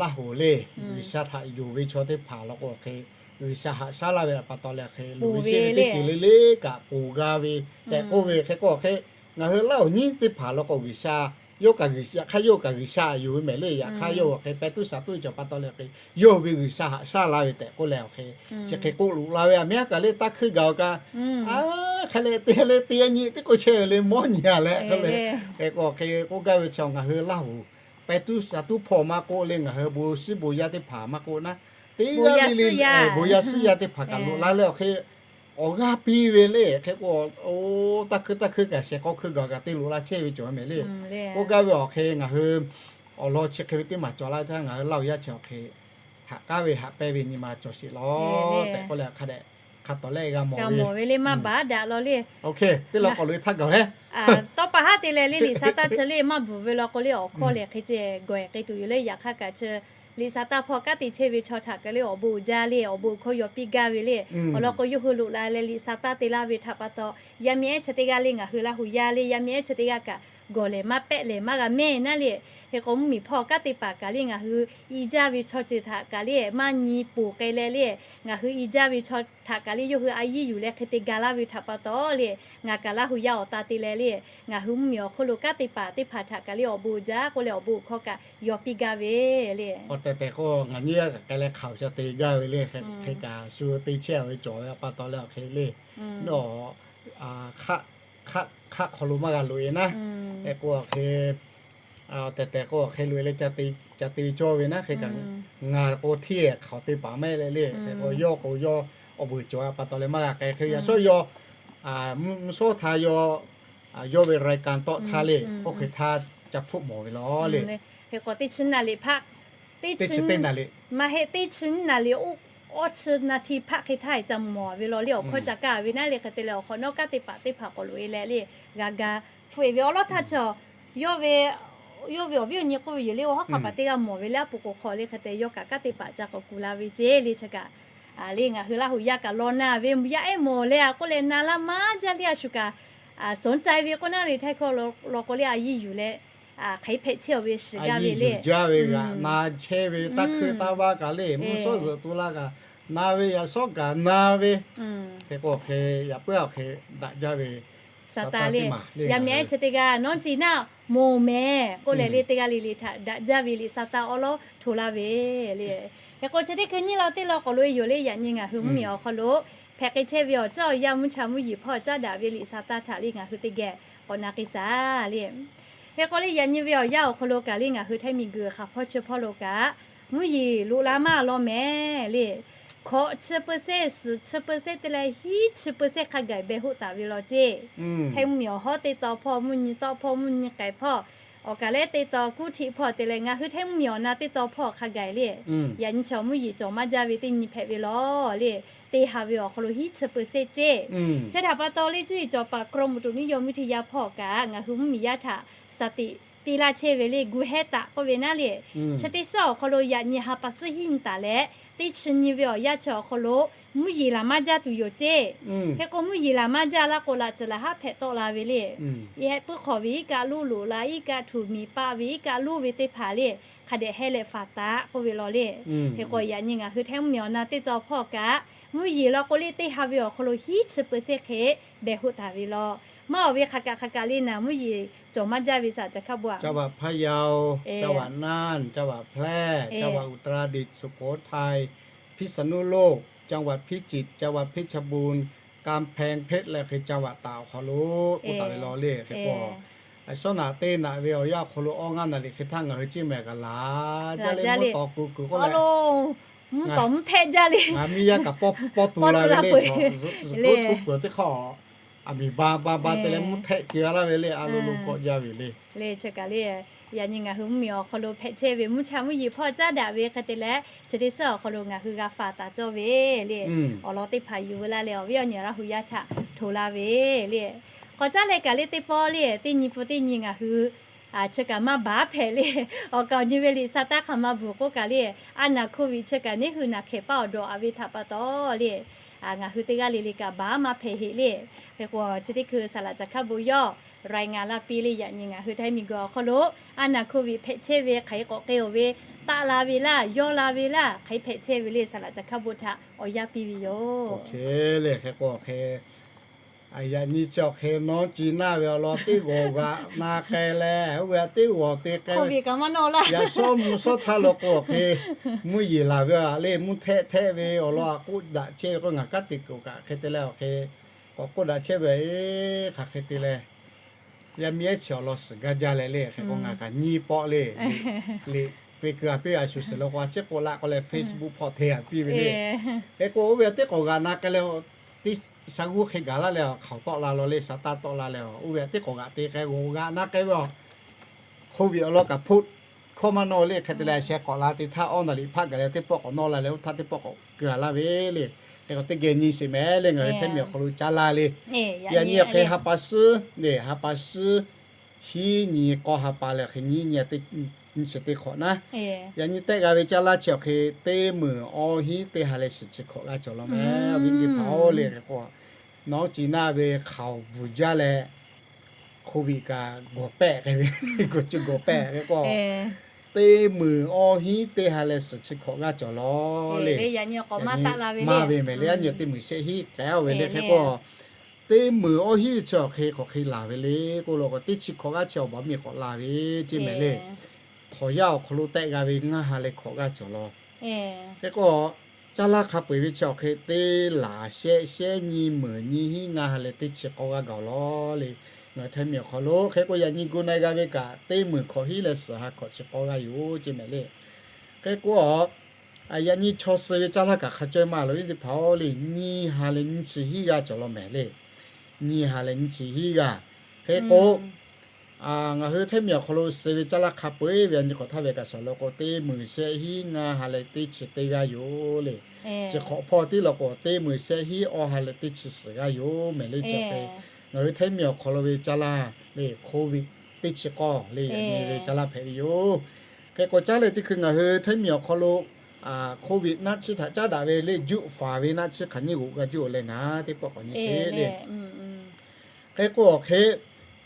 Laˇ huˍ le, G'uiˬsha htaꞈ yonˍ ve chaw teˇ hpaˍ law k'o hk'e, G'uiˬsha haꞈ shaˉ laˇ ve htaꞈ pa taw leh hk'e luˬ ve seˆ ve teˇ ceuˬ le le kaꞈ ponˬ g'a ve tehꞈ k'oˆ ve. Hk'e k'o hk'e ngaˬ hui Laˇ huˍ nyiˉ teˇ hpaˍ law k'o G'uiˬsha yawˇ kaꞈ G'uiˬsha, yaꞈ hk'aˇ yawˇ kaꞈ G'uiˬsha aꞈ yuˬ ve mehˍ le. Yaꞈ hk'aˇ yawˇ awˬ hk'e pehˇ tuˉ shaˍ tuˉ ve cawˬ pa taw leh awˬ hk'e, yawˇ ve G'uiˬsha haꞈ shaˉ la ve tehꞈ k'oˆ leh awˬ hk'e, chi hk'e k'oˆ loꞈ la ve, aˬ miˉ haˉ kaꞈ le taˇ hkuiˇ gaˬ-oˬ kaꞈ, a, hk'e leh te le teˇ yanˇ nyi teˇ k'oˆ chehˇ ve le mawˇ nyi-a leh k'oˆ le, hk'e k'o hk'e k'oˆ gaˇ ve chi ngaˬ hui Laˇ huˍ pehˇ tuˉ shaˍ tuˉ hpawˇ maˇ k'oˆ le, ngaˬ hui bon shiˉ bon yaˇ teˇ hpaˍ maˇ k'oˆ naˉ, teˇ g'aˇ le le bon yaˇ shiˉ yaˇ teˇ hpaˍ kaꞈ loꞈ la leh awˬ hk'e awˬ g'aˇ piˇ ve le. Hk'e k'o, o, taˇ hkuiˇ taˇ hkuiˇ kaꞈ shehˍ k'aw hkuiˇ gaˬ kaꞈ te loꞈ la chehˇ ve cawˬ mehˍ le. K'oˆ gaˇ ve awˬ hk'e ngaˬ hui awˬ lawn chi hk'e ve teˇ maˬ cawˬ laˇ htaˇ ngaˬ hui Laˇ huˍ yaˇ chi awˬ hk'e haꞈ k'aˉ ve haꞈ pehnˇ ve nyi ma cawˬ sheˍ lawˬ tehꞈ k'oˆ leh hk'a dehꞈ hk'a tawˍ lehˆ g'a mawˬ ve le maˇ baˬ daꞈ law le. Teˇ law k'awꞈ loꞈ-e htaˇ gaˬ leh tawˇ pa haˉ te leh le liꞈ sa taˇ chi le maˇ bvuhˬ ve law k'o le awˬ hkawˇ lehˬ hk'e ceh gawˬ-e k'ai tuˬ yoˬ le. Yaꞈ hk'aˇ kaꞈ chi liꞈ sa taˇ hpawˇ kanˉ te chehˇ ve chaw htaꞈ kaꞈ le awˬ bon uiˍ jaˇ le, awˬ bon hkawˇ yaw piˇ gaˇ ve le. Awˬ lawn k'o yawˇ hui loꞈ la leh liꞈ sa taˇ te laˇ ve htaꞈ pa taw, yaˇ miˇ ehˉ chi teˇ g'aˇ le ngaˬ hui Laˇ huˍ yaˇ le yaˇ miˇ ehˉ chi teˇ g'aˇ kaꞈ gawˬ lehˬ maˇ pehˆ lehˬ maˇ g'a mehˇ naˉ le. Hk'e k'o mvuhˇmiˬ hpawˇ kanˉ te paˍ kaꞈ le ngaˬ hui i jaˇ ve chaw ceuˬ htaꞈ kaꞈ le maˇ nyi ponˬ k'ai leh le, ngaˬ hui i jaˇ ve chaw htaꞈ kaꞈ le yawˇ hui a yiˇ yuˬ leh hk'e te ga laˇ ve htaꞈ pa taw le, ngaˬ kaꞈ Laˇ huˍ yaˇ awˬ ta te leh le, ngaˬ hui mvuhˇmiˬ awˬ hk'oˆ lo kanˉ te paˍ teˇ hpaˍ htaꞈ kaꞈ le awˬ bon uiˍ jaˇ k'oˆ leh awˬ bon hkawˇ kaꞈ yaw piˇ gaˇ ve le. Awˬ tehˬ tehˬ k'o ngaˬ nyi g'a kaꞈ k'ai leh hk'aˬ ca te gaˇ ve le. Hk'e kaꞈ shu te chehˇ ve cawˬ ve pa taw leh awˬ hk'e le, nawˬ hk'aˆ hk'aˆ hk'aw lo maˇ g'a loꞈ-e naˉ. Hk'e k'o awˬ hk'e tehˬ tehˬ k'o awˬ hk'e loꞈ-e leh ca te cawˇ ve naˉ. Hk'e kaꞈ ngaˬ k'o hteˇ hk'aˬ te paˍ maˇ heˆ leh le. Hk'e k'o yawˇ k'o yawˇ awˬ vuiˬ cawˬ pa taw leh maˇ g'a k'ai. Hk'e yaꞈ sawˉ yaw mvuhˇ shawˉ htaˇ yaw, yawˇ ve รายการ tawˆ htaˇ le, oˇ hk'e htaˇ ca hpfuhˆ mawˬ ve law le. Hk'e k'o teˇ chi naˍ liꞈ hpaˆ, teˇ chi teˇ naˍ liꞈ, maˇ heˆ, teˇ chi naˍ liꞈ awˇ chi naˍ hti hpaˆ hk'e htaˇ ca mawˬ ve law le. Awˬ hkawˇ ca kaˇ ve naˉ le. Hk'e te leh awˬ hk'awꞈ nawˉ kanˉ te paˍ teˇ hpaˍ k'awꞈ loꞈ-e leh le g'a ga hpfuhˆ-e ve awˬ lawn htaˇ chaw yawˇ ve, yawˇ ve awˬ viˉ awˬ nyi k'oˆ ve yoˬ le. Awˬ hawˉ hk'aˬ paˍ teˇ g'aˇ mawˬ ve le aˉ pu k'o hk'aw le hk'e te yawˇ kaꞈ kanˉ te paˍ ca k'awꞈ kuˬ la ve ceˇ le. Chi kaꞈ le ngaˬ hui Laˇ huˍ yaˇ kaꞈ law na ve yaˇ ehˉ mawˬ leh a k'oˆ leh na laˇ maˇ jaˇ le a shu kaꞈ, สนใจ ve k'oˆ naˉ le htaiˇ hkawˇ law k'o le a yiˇ yuˬ leh hk'aˬ hk'e hpehꞈ chehˇ-aˬ ve shiˍ gaˇ ve le. Jaˇ ve g'aꞈ na chehˇ ve taˇ hkuiˇ taˇ vaˇ kaꞈ le mvuhˇ shawˉ zuhꞈ tu laˇ kaꞈ na ve yaꞈ shawˉ kaꞈ na ve. Hk'e k'o hk'e yaꞈ puiˉ awˬ hk'e daꞈ jaˇ ve Saˍtanˍ le. Yaˇ miˇ ehˉ chi teˇ g'aˇ nawˉ ci naˉ mawˬ mehˍ k'oˆ leh le teˇ g'aˇ le le htaꞈ daꞈ jaˇ ve liꞈ Saˍtanˍ awˉ lawˉ hto laˇ ve le. Hk'e k'o chi teˇ hkui nyiˇ law teˇ law k'awꞈ loꞈ-e yoˬ le. Yaꞈ nyi ngaˬ hui mvuhˇmiˬ awˬ hk'aw lo hpehꞈ k'ai chehˇ ve awˬ ceuˬ awˬ yanˇ mvuhˇ cha mvuhˇ yeˬ hpawˇ caˉ daꞈ ve liꞈ Saˍtanˍ htaꞈ le ngaˬ hui teˇ geh k'awꞈ na k'ai shaˍ le. Hk'e k'o le yaꞈ nyi ve awˬ yanˇ awˬ hk'aw lo kaꞈ le ngaˬ hui htaiˇ miˬguiˬ hk'aˬ hpawˇ chi hpawˇ lo kaꞈ mvuhˇ yeˬ loꞈ la maˇ law mehˍ le. Hkawꞈ chi เปอร์เซ็นต์ suhˍ chi เปอร์เซ็นต์ te leh hiˉ chi เปอร์เซ็นต์ hk'a gaˬ behˬ hoˆ taˍ ve law ceˇ. Htaiˇ mvuhˇmiˬ awˬ hawˉ teˇ taw hpawˇ mvuhˇ nyi tawˆ hpawˇ mvuhˇ nyi k'ehˬ hpawˇ awˬ kaˬ lehˉ teˇ taw kuˉ htiˆ hpawˇ te leh ngaˬ hui htaiˇ mvuhˇmiˬ awˬ na teˇ taw hpawˇ hk'a gaˬ le. Yaꞈ nyi chaw mvuhˇ yeˬ cawˬ maˇ jaˇ ve teˇ nyi hpehꞈ ve law le. Teˇ ha ve awˬ hk'aw lo hiˉ chi เปอร์เซ็นต์ ceˇ. Chi htaꞈ pa taw le cuˇ yiˍ cawˬ paˍ กรมอุตุนิยมวิทยา hpawˇ kaꞈ ngaˬ hui mvuhˇmiˬ yaˇ htaꞈ สติ piˇ laˇ chehˇ ve le gu hehˉ taˍ k'oˆ ve naˉ le. Chi teˇ suhˉ awˬ hk'aw lo yaꞈ nyi ha pa suhˉ hiˉ nyi taˍ leh teˇ chi nyi ve awˬ yanˇ chi awˬ hk'aw lo mvuhˇ yeˬ laˬ maˇ jaˇ tuˬ yoˬ ceˇ. Hk'e k'o mvuhˇ yeˬ laˬ maˇ jaˇ laˇ k'o laꞈ tcuhˍ laˬ haˉ hpehꞈ tawˆ la ve le. Yehˆ puiˉ hk'awꞈ ve iˉ kaˆ luˇ loꞈ la iˉ kaˆ htuꞈ miˬ paˆ ve iˉ kaˆ luˇ ve teˇ hpaˍ le hk'a dehꞈ hehˇ leh faˍ taˍ k'oˆ ve law le. Hk'e k'o yaꞈ nyi ngaˬ hui htaiˇ mvuhˇmiˬ awˬ na teˇ taw hpawˇ kaꞈ mvuhˇ yeˬ law k'o le teˇ ha ve awˬ hk'aw lo hiˉ chi เปอร์เซ็นต์ hk'e behˬ hoˆ taˍ ve law. Maˇ awˬ ve hk'aˬ kaꞈ hk'aˬ kaꞈ le naˍ mvuhˇ yeˬ cawˬ maˇ jaˇ ve saˍ ca hkaˇ bon a. จังหวัดพะเยา จังหวัดน่าน จังหวัดแพร่ จังหวัดอุตรดิตถ์ สุโขทัย พิษณุโลก จังหวัดพิจิตร จังหวัดเพชรบูรณ์ กำแพงเพชร leh hk'e จังหวัด taˍ awˬ hk'aw lo k'oˆ taˍ ve law le. Hk'e k'o a shawˉ naꞈ teˇ naꞈ ve awˬ yanˇ awˬ hk'aw lo awˇ ngaˇ naˍ riˍ hk'e htaˇ ngaˬ hui Ciˇ mehˍ kaꞈ laˬ jaˇ le mvuhˇ tawˍ kuˬ kuˬ k'oˆ leh, mvuhˇ tawˍ mvuhˇ htehˆ jaˇ le, mawˇ tu la ve le, zuhꞈ htuˉ kuˬ teˇ hk'aˇ a miˬ ba ba ba te leh mvuhˇ htehˆ keu a laˇ ve le a lo lo kawˆ jaˇ ve le. Le chi kaꞈ le, yaꞈ nyi ngaˬ hui mvuhˇmiˬ awˬ hk'aw lo hpehꞈ chehˇ ve mvuhˇ cha mvuhˇ yeˬ hpawˇ caˉ daꞈ ve hk'e te leh chi teˇ suhˉ awˬ hk'aw lo ngaˬ hui g'a faˍ taˍ cawˇ ve le. Awˬ lawn teˇ hpaˍ yuˬ veu laˇ leh awˬ viˉ awˬ nyi Laˇ huˍ yaˇ htaꞈ hto laˇ ve le. K'awꞈ caˉ leh kaꞈ le teˇ pawˆ le teˇ nyi pun teˇ nyi ngaˬ hui chi kaꞈ maˇ baˬ hpehꞈ le. Awˬ kaˍ awˬ nyi ve liꞈ sa taˇ hk'aˬ ma bvuhˬ k'oˆ kaꞈ le, a naˬ โควิด chi kaꞈ neˉ hui naˬ hkehˍ paˇ awˬ dawˬ a ve htaꞈ pa taw le, ngaˬ hui teˇ g'aˇ le le kaꞈ baˬ maˇ hpehꞈ heˆ le. Hk'e k'o chi teˇ hkui saˍ laꞈ caˬ hkaˇ bon yawˇ รายงาน laˇ piˇ le. Yaꞈ nyi ngaˬ hui htaiˇ miˬguiˬ awˬ hk'aw lo a naˬ โควิด hpehꞈ chehˇ ve hk'aˬ hk'e k'awꞈ k'ai-oˬ ve, taˆ la ve laˇ, yawˇ la ve laˇ, hk'aˬ hk'e hpehꞈ chehˇ ve le saˍ laꞈ caˬ hkaˇ bon htaꞈ awˬ yanˇ piˇ ve yoˬ. Hk'e le hk'e k'o hk'e Yaꞈ nyi chi awˬ hk'e nawˉ ci naˇ ve awˬ lawn teˇ g'awˬ g'aꞈ na k'ai leh, oˇ ve teˇ g'awˬ te k'ai ve, yaꞈ shawˉ mvuh shawˉ htaˇ lo k'o awˬ hk'e mvuhˇ yeˬ laˬ ve a le, mvuhˇ htehˆ htehˆ ve awˬ lawn a k'oˆ daꞈ chehˇ ve k'o, ngaˬ kanˉ te kuˬ kaꞈ hk'e te leh awˬ hk'e k'awꞈ k'oˆ daꞈ chehˇ ve, hk'aˬ hk'e te leh, yaˇ miˇ ehˉ chi awˬ lawn suhˍ gaˇ jaˇ leh le, hk'e k'o ngaˬ kaꞈ nyiˇ pawˆ le, liꞈ te keu a piˇ a shuˍ suhˍ lo k'o a ciˉ k'oˆ laˇ k'o leh Facebook hpawˇ te a piˇ ve le. Hk'e k'o oˇ ve teˇ k'awꞈ g'aꞈ na k'ai leh, teˇ shaˉ g'uˇ hk'e gaˬ laˇ leh, hk'aoˍ tawˆ la law le, shaˍ taˇ tawˆ la leh, oˇ ve teˇ k'awꞈ g'aꞈ te k'ai g'awˬ g'aꞈ na k'ai ve a, COVID awˬ lawn kaꞈ hpawˇ hkawˇ maˇ nawˇ le. Hk'e te leh sheh k'awꞈ la te htaˇ awˇ naˍ liꞈ hpaˆ gaˬ leh teˇ pawˆ k'awꞈ nawˇ la leh, oˇ htaˇ teˇ pawˆ k'awꞈ keu a laˇ ve le. Hk'e k'o teˇ geh nyi sheˍ mehˍ le, ngaˬ hui Htaiˇ miˬ awˬ hk'aw lo caˇ laˇ le. Yaꞈ nyi awˬ hk'e ha pa suhˉ le, ha pa suhˉ hiˉ nyi k'awˇ ha pa leh awˬ hk'e nyi nyi a teˇ nyi chi teˇ hk'awꞈ naˉ, yaꞈ nyi tehˆ g'a ve caˇ laˇ chi awˬ hk'e teˇ meunˍ awˇ hiˉ teˇ ha leh suhˍ chi hk'awꞈ g'aˇ cawˬ law mehˍ. Awˬ viˉ teˇ hpaˍ-oˬ le, hk'e k'o nawˉ ci naˇ ve hk'aoˍ bvuhˬ jaˇ leh, COVID kaꞈ gawˬ pehˆ k'ai ve, gawˬ cuˇ gawˬ pehˆ k'ai k'o, teˇ meunˍ awˇ hiˉ teˇ ha leh suhˍ chi hk'awꞈ g'aˇ cawˬ law le. Maˇ ve mehˍ le, yaꞈ nyi teˇ meunˍ shehˆ hiˉ k'ai-o ve le. Hk'e k'o teˇ meunˍ awˇ hiˉ chi awˬ hk'e hk'aˬ hk'e laˬ ve le k'oˆ lo k'o, teˇ chi hk'awꞈ g'aˇ chi awˬ baˬ miˬ k'awꞈ la ve ceˇ mehˍ le. Htawnˍ yaˇ awˬ hk'aw lo tehˆ g'a ve ngaˇ ha leh hk'awꞈ g'aˇ cawˬ law. Hk'e k'o caˇ laˇ hk'a peu-eˬ ve chi awˬ hk'e te laˬ shehˆ shehˆ nyi meunˍ nyi hiˉ ngaˇ ha leh teˇ chi k'awˇ g'aˇ gaˬ-oˬ law le. Ngaˬ hui Htaiˇ miˬ awˬ hk'aw lo hk'e k'o yaꞈ nyi gu na-e g'a ve kaꞈ teˇ meunˍ hkawꞈ hiˉ leh suhˍ ha hk'awꞈ chi k'awˇ g'aˇ yoˬ ceˇ mehˍ le. Hk'e k'o yaꞈ nyi chaw suh ve caˇ laˇ kaꞈ hk'a caweh maˇ loˬ, viˉ teˇ hpaˍ-oˬ le, nyiˇ ha leh nyiˇ chi hiˉ g'aˇ cawˬ law mehˍ le. Nyiˇ ha leh nyiˇ chi hiˉ g'aˇ. Hk'e k'o ngaˬ hui Htaiˇ miˬ awˬ hk'aw lo suh ve caˇ laˇ hk'a peu-eˬ ve yaꞈ nyi k'awꞈ htaˇ ve kaꞈ shaˍ lo k'o, teˇ meunˍ shehˆ hiˉ ngaˇ ha leh teˇ chi teˇ g'aˇ yoˬ le. Chi hk'awꞈ hpawˇ tiˉ lo k'o, teˇ meunˍ shehˆ hiˉ awˇ ha leh teˇ chi suhˍ g'aˇ yoˬ mehˍ le. Chi hk'e ngaˬ hui Htaiˇ miˬ awˬ hk'aw lo ve caˇ laˇ le, COVID teˇ chi k'awˇ le, yaꞈ nyi ve caˇ laˇ hpehꞈ ve yoˬ. Hk'e k'o caˉ leh teˇ hkui ngaˬ hui Htaiˇ miˬ awˬ hk'aw lo COVID naˆ tsuhˇ htaꞈ caˉ daꞈ ve le, juˆ faˍ ve naˆ tsuhˇ hk'aˬ nyiˇ g'oꞈ g'a juˆ-oˬ leh ngaˬ teˇ pawˆ k'awꞈ nyi sheˍ le. Hk'e k'o awˬ hk'e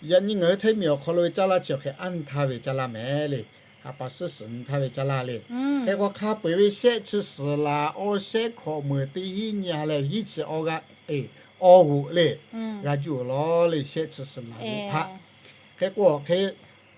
yaꞈ nyi ngaˬ hui Htaiˇ miˬ awˬ hk'aw lo ve caˇ laˇ chi awˬ hk'e anˇ htaˇ ve caˇ laˇ mehˍ le. Ha pa suhˉ suhˍ nyi htaˇ ve caˇ laˇ le. Hk'e k'o hk'a peu-eˬ ve shehˆ chi suhˍ laˬ awˇ shehˆ hkawꞈ meunˍ teˇ hiˉ nyi ha leh hiˉ chi awˇ g'aˇ, e, awˇ g'oꞈ le, g'a juˆ-oˬ law le, shehˆ chi suhˍ laˬ g'oꞈ hpaˆ. Hk'e k'o awˬ hk'e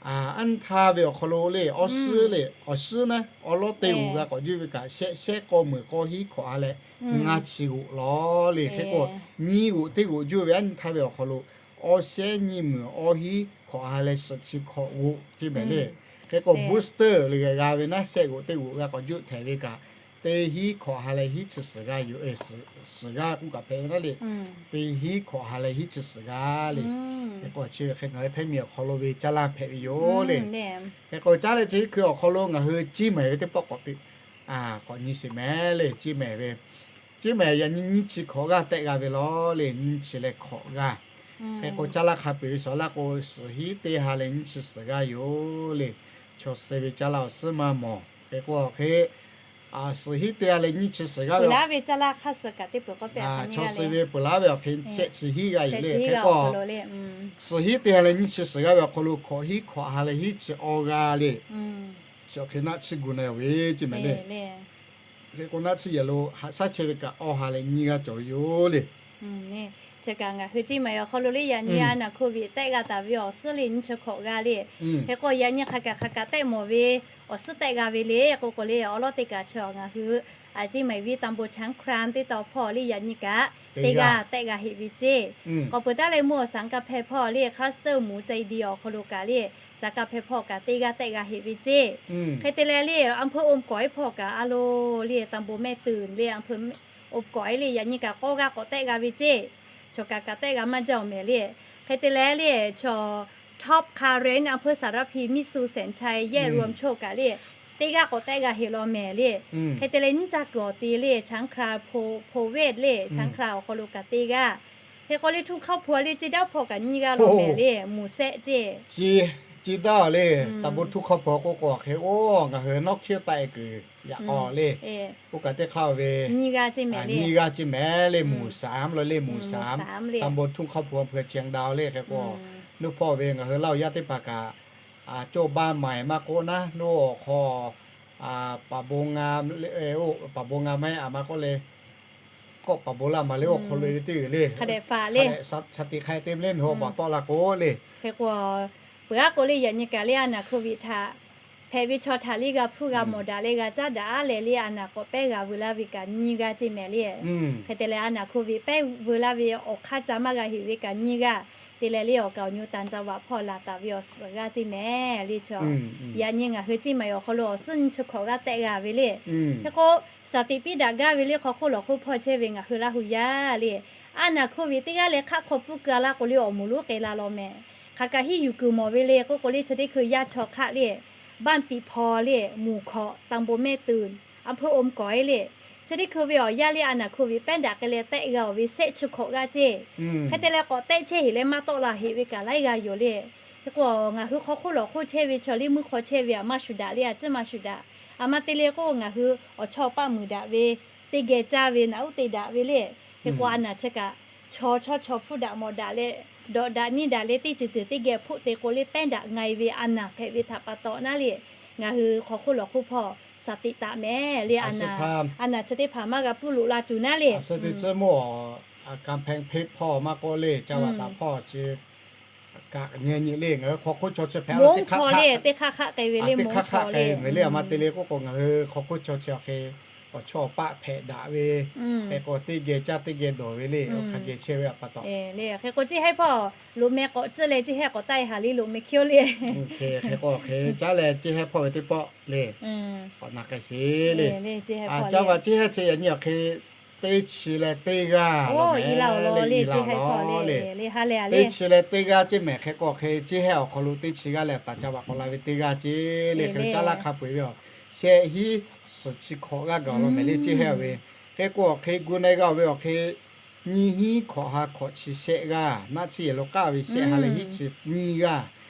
anˇ htaˇ ve awˬ hk'aw lo le, awˇ suhˉ le, awˬ suhˉ naˉ awˉ lawˉ teˇ g'oꞈ g'a k'awꞈ juˆ ve kaꞈ shehˆ shehˆ k'awˇ meunˍ k'awˇ hiˉ hkawꞈ ha leh ngaˇ chi g'oꞈ law le. Hk'e k'o nyiˇ g'oꞈ teˇ g'oꞈ juˆ ve anˇ htaˇ ve awˬ hk'aw lo awˇ shehˆ nyiˇ meunˍ awˇ hiˉ hkawꞈ ha leh suhˍ chi hkawꞈ g'oꞈ ceˇ mehˍ le. Hk'e k'o booster le g'a ve naˉ shehˆ g'oꞈ teˇ g'oꞈ g'a k'awꞈ juˆ htehꞈ ve kaꞈ teˇ hiˉ hkawꞈ ha leh hiˉ chi suhˍ g'aˇ yoˬ. Suhˍ g'aˇ k'oˆ kaꞈ hpehꞈ ve naˉ le, teˇ hiˉ hkawꞈ ha leh hiˉ chi suhˍ g'aˇ le. Hk'e k'o chi ve hk'e ngaˬ hui Htaiˇ miˬ awˬ hk'aw lo ve caˇ laˇ hpehꞈ ve yoˬ le. Hk'e k'o caˉ leh chi teˇ hkui awˬ hk'aw lo ngaˬ hui Ceˇ mehˍ ve teˇ pawˆ k'awꞈ te, k'awꞈ nyi sheˍ mehˍ le. Ceˇ mehˍ ve, Ceˇ mehˍ yaꞈ nyi nyiˇ chi hkawꞈ g'aˇ tehˆ g'a ve law le, nyiˇ chi leh hkawꞈ g'aˇ. Hk'e k'o caˇ laˇ hk'a peu-eˬ ve shawˍ laˇ k'o, suhˍ hiˉ teˇ ha leh nyiˇ chi suhˍ g'aˇ yoˬ le. Chaw suh ve caˇ laˇ awˬ suhˉ maˇ mawˬ. Hk'e k'o awˬ hk'e suhˍ hiˉ teˇ ha leh nyiˇ chi suhˍ g'aˇ ve, chaw suh ve peuˬ laˉ ve awˬ hk'e shehˆ chi hiˉ g'aˇ yoˬ le. Hk'e k'o suhˍ hiˉ teˇ ha leh nyiˇ chi suhˍ g'aˇ ve awˬ hk'aw lo hkawꞈ hiˉ hkawꞈ ha leh hiˉ chi awˇ g'aˇ le. Chi awˬ hk'e naˆ tsuhˇ gu na ve ceˇ mehˍ le. Hk'e k'o naˆ tsuhˇ yehˬ lo haꞈ shaˉ chehˇ ve kaꞈ awˇ ha leh nyiˇ g'aˇ cawˬ ve yoˬ le. Chi kaꞈ ngaˬ hui Ceˇ mehˍ awˬ hk'aw lo le yaꞈ nyi a naˬ COVID tehˆ g'a taˍ ve awˬ suhˉ le nyiˇ chi hkawꞈ g'aˇ le. Hk'e k'o yaꞈ nyi hk'aˬ kaꞈ hk'aˬ kaꞈ tehˆ mawˬ ve awˬ suhˉ tehˆ g'a ve le. K'o k'o le awˉ lawˉ teˇ kaꞈ chi ngaˬ hui Ceˇ mehˍ ve Tambo Changkhran teˇ taw hpawˇ le yaꞈ nyi kaꞈ teˇ g'aˇ tehˆ g'a heꞈ ve ceˇ. K'awꞈ peuˬ taˉ leh mvuhˇ awˬ Saˍ Kaˇ hpehˇ hpawˇ le K'aˉ tsuhˇ mvuhˇ Ceˇ di awˬ hk'aw lo kaꞈ le Saˍ Kaˇ hpehˇ hpawˇ kaꞈ teˇ g'aˇ tehˆ g'a heꞈ ve ceˇ. Hk'e te leh le Anˇ hpeuˇ Oˇ mvuhˇ kawˍ ehˉ hpawˇ kaꞈ a lo le Tambo mehˆ tuˬ le Anˇ hpeuˇ Oˇ mvuhˇ kawˍ ehˉ le yaꞈ nyi kaꞈ k'awˇ g'aˇ k'awꞈ tehˆ g'a ve ceˇ. Chaw kaꞈ kaꞈ tehˆ g'a maˇ jaˇ-oˬ mehˍ le. Hk'e te leh le chaw Top Current Anˇ hpeuˇ Saˍ raˇ hpi Miˇ su Senˍ chai yehˆ rom choˇ kaꞈ le teˇ g'aˇ k'awꞈ tehˆ g'a heꞈ law mehˍ le. Hk'e te leh nyiˇ caˇ kuiˬ awˬ te le Changkhran hpawˇ, hpawˇ ve le Changkhran awˬ hk'aw lo kaꞈ teˇ g'aˇ. Hk'e k'o le htuˇ hk'awˇ hpu le ceˇ daˇ hpawˇ kaꞈ nyiˇ g'aˇ law mehˍ le mvuhˇ sehˆ ceˇ. Ceˇ daˇ le Tambo htuˇ hk'awˇ hpu k'oˆ k'o hk'e oˇ ngaˬ hui nawˉ hkiˇ taˆ e kuiˬ yaꞈ k'aw le oˇ kaꞈ teˇ hk'aˇ ve nyiˇ g'aˇ ceˇ mehˍ le mvuhˇ saˍ lo le mvuhˇ saˍ Tambo htuˇ hk'awˇ hpu hpu chehˇ daꞈ le. Hk'e k'o nuˇ hpawˇ ve ngaˬ hui Laˇ huˍ yaˇ teˇ hpaˍ kaꞈ coˇ baˇ maiˍ maˇ k'oˆ naˉ nuˇ awˬ hk'aw paˍ bon nga, paˍ bon nga maˇ heˆ a maˇ k'oˆ le kawˆ paˍ bon laˇ maˍ le awˬ hk'aw lo e ve teˇ g'uiˬ le, hk'a dehꞈ faˍ le, hk'a dehꞈ shaˍ tiꞈ hk'a te le nawˬ hui baˬ tawˆ la k'o le. Hk'e k'o, peuˬ aˉ k'o le yaꞈ nyi kaꞈ le a naˍ hkoˇ ve htaꞈ hpehꞈ ve chaw htaꞈ le g'a hpuˇ g'a mawˬ daꞈ leh g'a caˉ daꞈ aˉ leh le a naˍ k'awꞈ pehˉ g'a veu laˇ ve kaꞈ nyiˇ g'aˇ ceˇ mehˍ le. Hk'e te leh a naˍ hkoˇ ve pehˉ veu laˇ ve awˬ hk'aˇ ca maˇ g'a heꞈ ve kaꞈ nyiˇ g'aˇ te leh le awˬ kaˍ awˬ nyu tanˍ ca vaꞈ hpawˇ laˬ taˍ ve awˬ suhˍ g'aˇ ceˇ mehˍ le chaw. Yaꞈ nyi ngaˬ hui ceˇ maˬ awˬ hk'aw lo awˬ suhˉ nyi chi hkawꞈ g'aˇ tehˆ g'a ve le. Hk'e k'o, shaˍ tiꞈ piˇ daꞈ gaˇ ve le hk'aw hk'oˆ lawˬ hk'oˆ hpawˇ chehˇ ve ngaˬ hui Laˇ hu yaˇ le, a naˍ hkoˇ ve teˇ g'aˇ leh hk'aˆ hk'aw pfuhˇ keu a laˇ k'o le awˬ moˍ lonˉ k'ai la law mehˍ. Hk'aˬ kaꞈ hiˉ yuˬ kuiˬ mawˬ ve le k'oˆ k'o le chi teˇ hkui yaˇ chaw hk'aˆ le, บ้านปิดพอ le, หมู่เกาะ ตำบลแม่ตื่น อำเภอโอมก๋อย le, chi teˇ hkui ve awˬ yanˇ le a naˍ hkoˇ ve pehˉ daꞈ k'ai leh tehˆ g'a-oˬ ve shehˆ chi hkawꞈ g'aˇ ceˇ. Hk'e te leh k'awꞈ tehˆ chehˇ heꞈ leh maˇ tawˆ la heꞈ ve kaꞈ laiˉ g'a yoˬ le. Hk'e k'o, ngaˬ hui hk'aw hk'oˆ lawˬ hk'oˆ chehˇ ve chaw le meuˇ hk'aw chehˇ ve aꞈ maˇ shuˍ daꞈ le a ciˉ maˇ shuˍ daꞈ. Aˬ ma te le k'o ngaˬ hui awˬ chawˇ awˬ paˆ muiˬ daꞈ ve, teˇ geh caˇ ve naꞈ uˉ te daꞈ ve le. Hk'e k'o a naˍ chi kaꞈ chaw chawˇ chaw hpuˇ daꞈ mawˬ daꞈ leh, dawꞈ daꞈ nyiˇ daꞈ leh teˇ ceuˬ ceuˬ teˇ geh hpoˆ te k'o le pehˉ daꞈ nga e ve a naˍ hpehꞈ ve htaꞈ pa taw naˉ le, ngaˬ hui hk'aw hk'oˆ lawˬ hk'oˆ hpawˇ shaˍ tiꞈ taˍ mehˍ le. A naˍ chi teˇ hpaˍ maˇ g'a pfuhˇ loꞈ la tuˬ naˉ le. Aˬ suhˉ teˇ tcuhˉ mawˇ, กำแพงเพชร hpawˇ maˇ k'oˆ le, caˇ vaꞈ taˍ hpawˇ chi kaꞈ nyi nyi le ngaˬ hui hk'aw hk'oˆ chaw chi hpehꞈ a teˇ hk'aˇ hk'aˆ k'ai ve le, teˇ hk'aˇ hk'aˆ k'ai ve le. Aˬ ma te le k'oˆ k'o ngaˬ hui hk'aw hk'oˆ chaw chi awˬ hk'e awˬ chawˇ awˬ paˆ hpehꞈ daꞈ ve, hk'e k'o teˇ geh caˇ teˇ geh dawˬ ve le, awˬ hk'a geh chehˇ ve a pa taw. Hk'e k'o ceˇ hehˉ hpawˇ loꞈ meh k'awꞈ tcuhˇ leh ceˇ hehˉ k'awꞈ taˆ e haˍ le loꞈ meh hkiˇ oˇ le. Hk'e k'o hk'e caˉ leh ceˇ hehˉ hpawˇ ve teˇ pawˆ le k'awꞈ na k'ai sheˍ le. Caˇ vaꞈ ceˇ hehˉ chi yaꞈ nyi awˬ hk'e teˇ chi leh teˇ g'aˇ lawˬ mehˍ le, i la awˬ lawn le. Teˇ chi leh teˇ g'aˇ ceˇ mehˍ. Hk'e k'o hk'e ceˇ hehˉ awˬ hk'aw lo teˇ chi g'aˇ leh taˍ caˇ vaꞈ k'awꞈ la ve teˇ g'aˇ ceˇ le. Hk'e caˉ laˇ hk'a peu eˬ ve a shehˆ hinˉ suhˍ chi hkawꞈ g'aˇ gaˬ awˬ lawn mehˍ le ceˇ hehˉ ve. Hk'e k'o hk'e gu na g'a oˬ ve awˬ hk'e nyiˇ hinˉ hkawꞈ ha hkawꞈ chi shehˆ g'aˇ, naˆ chi yehˬ lo k'aˆ ve shehˆ ha leh hiˉ chi nyiˇ g'aˇ.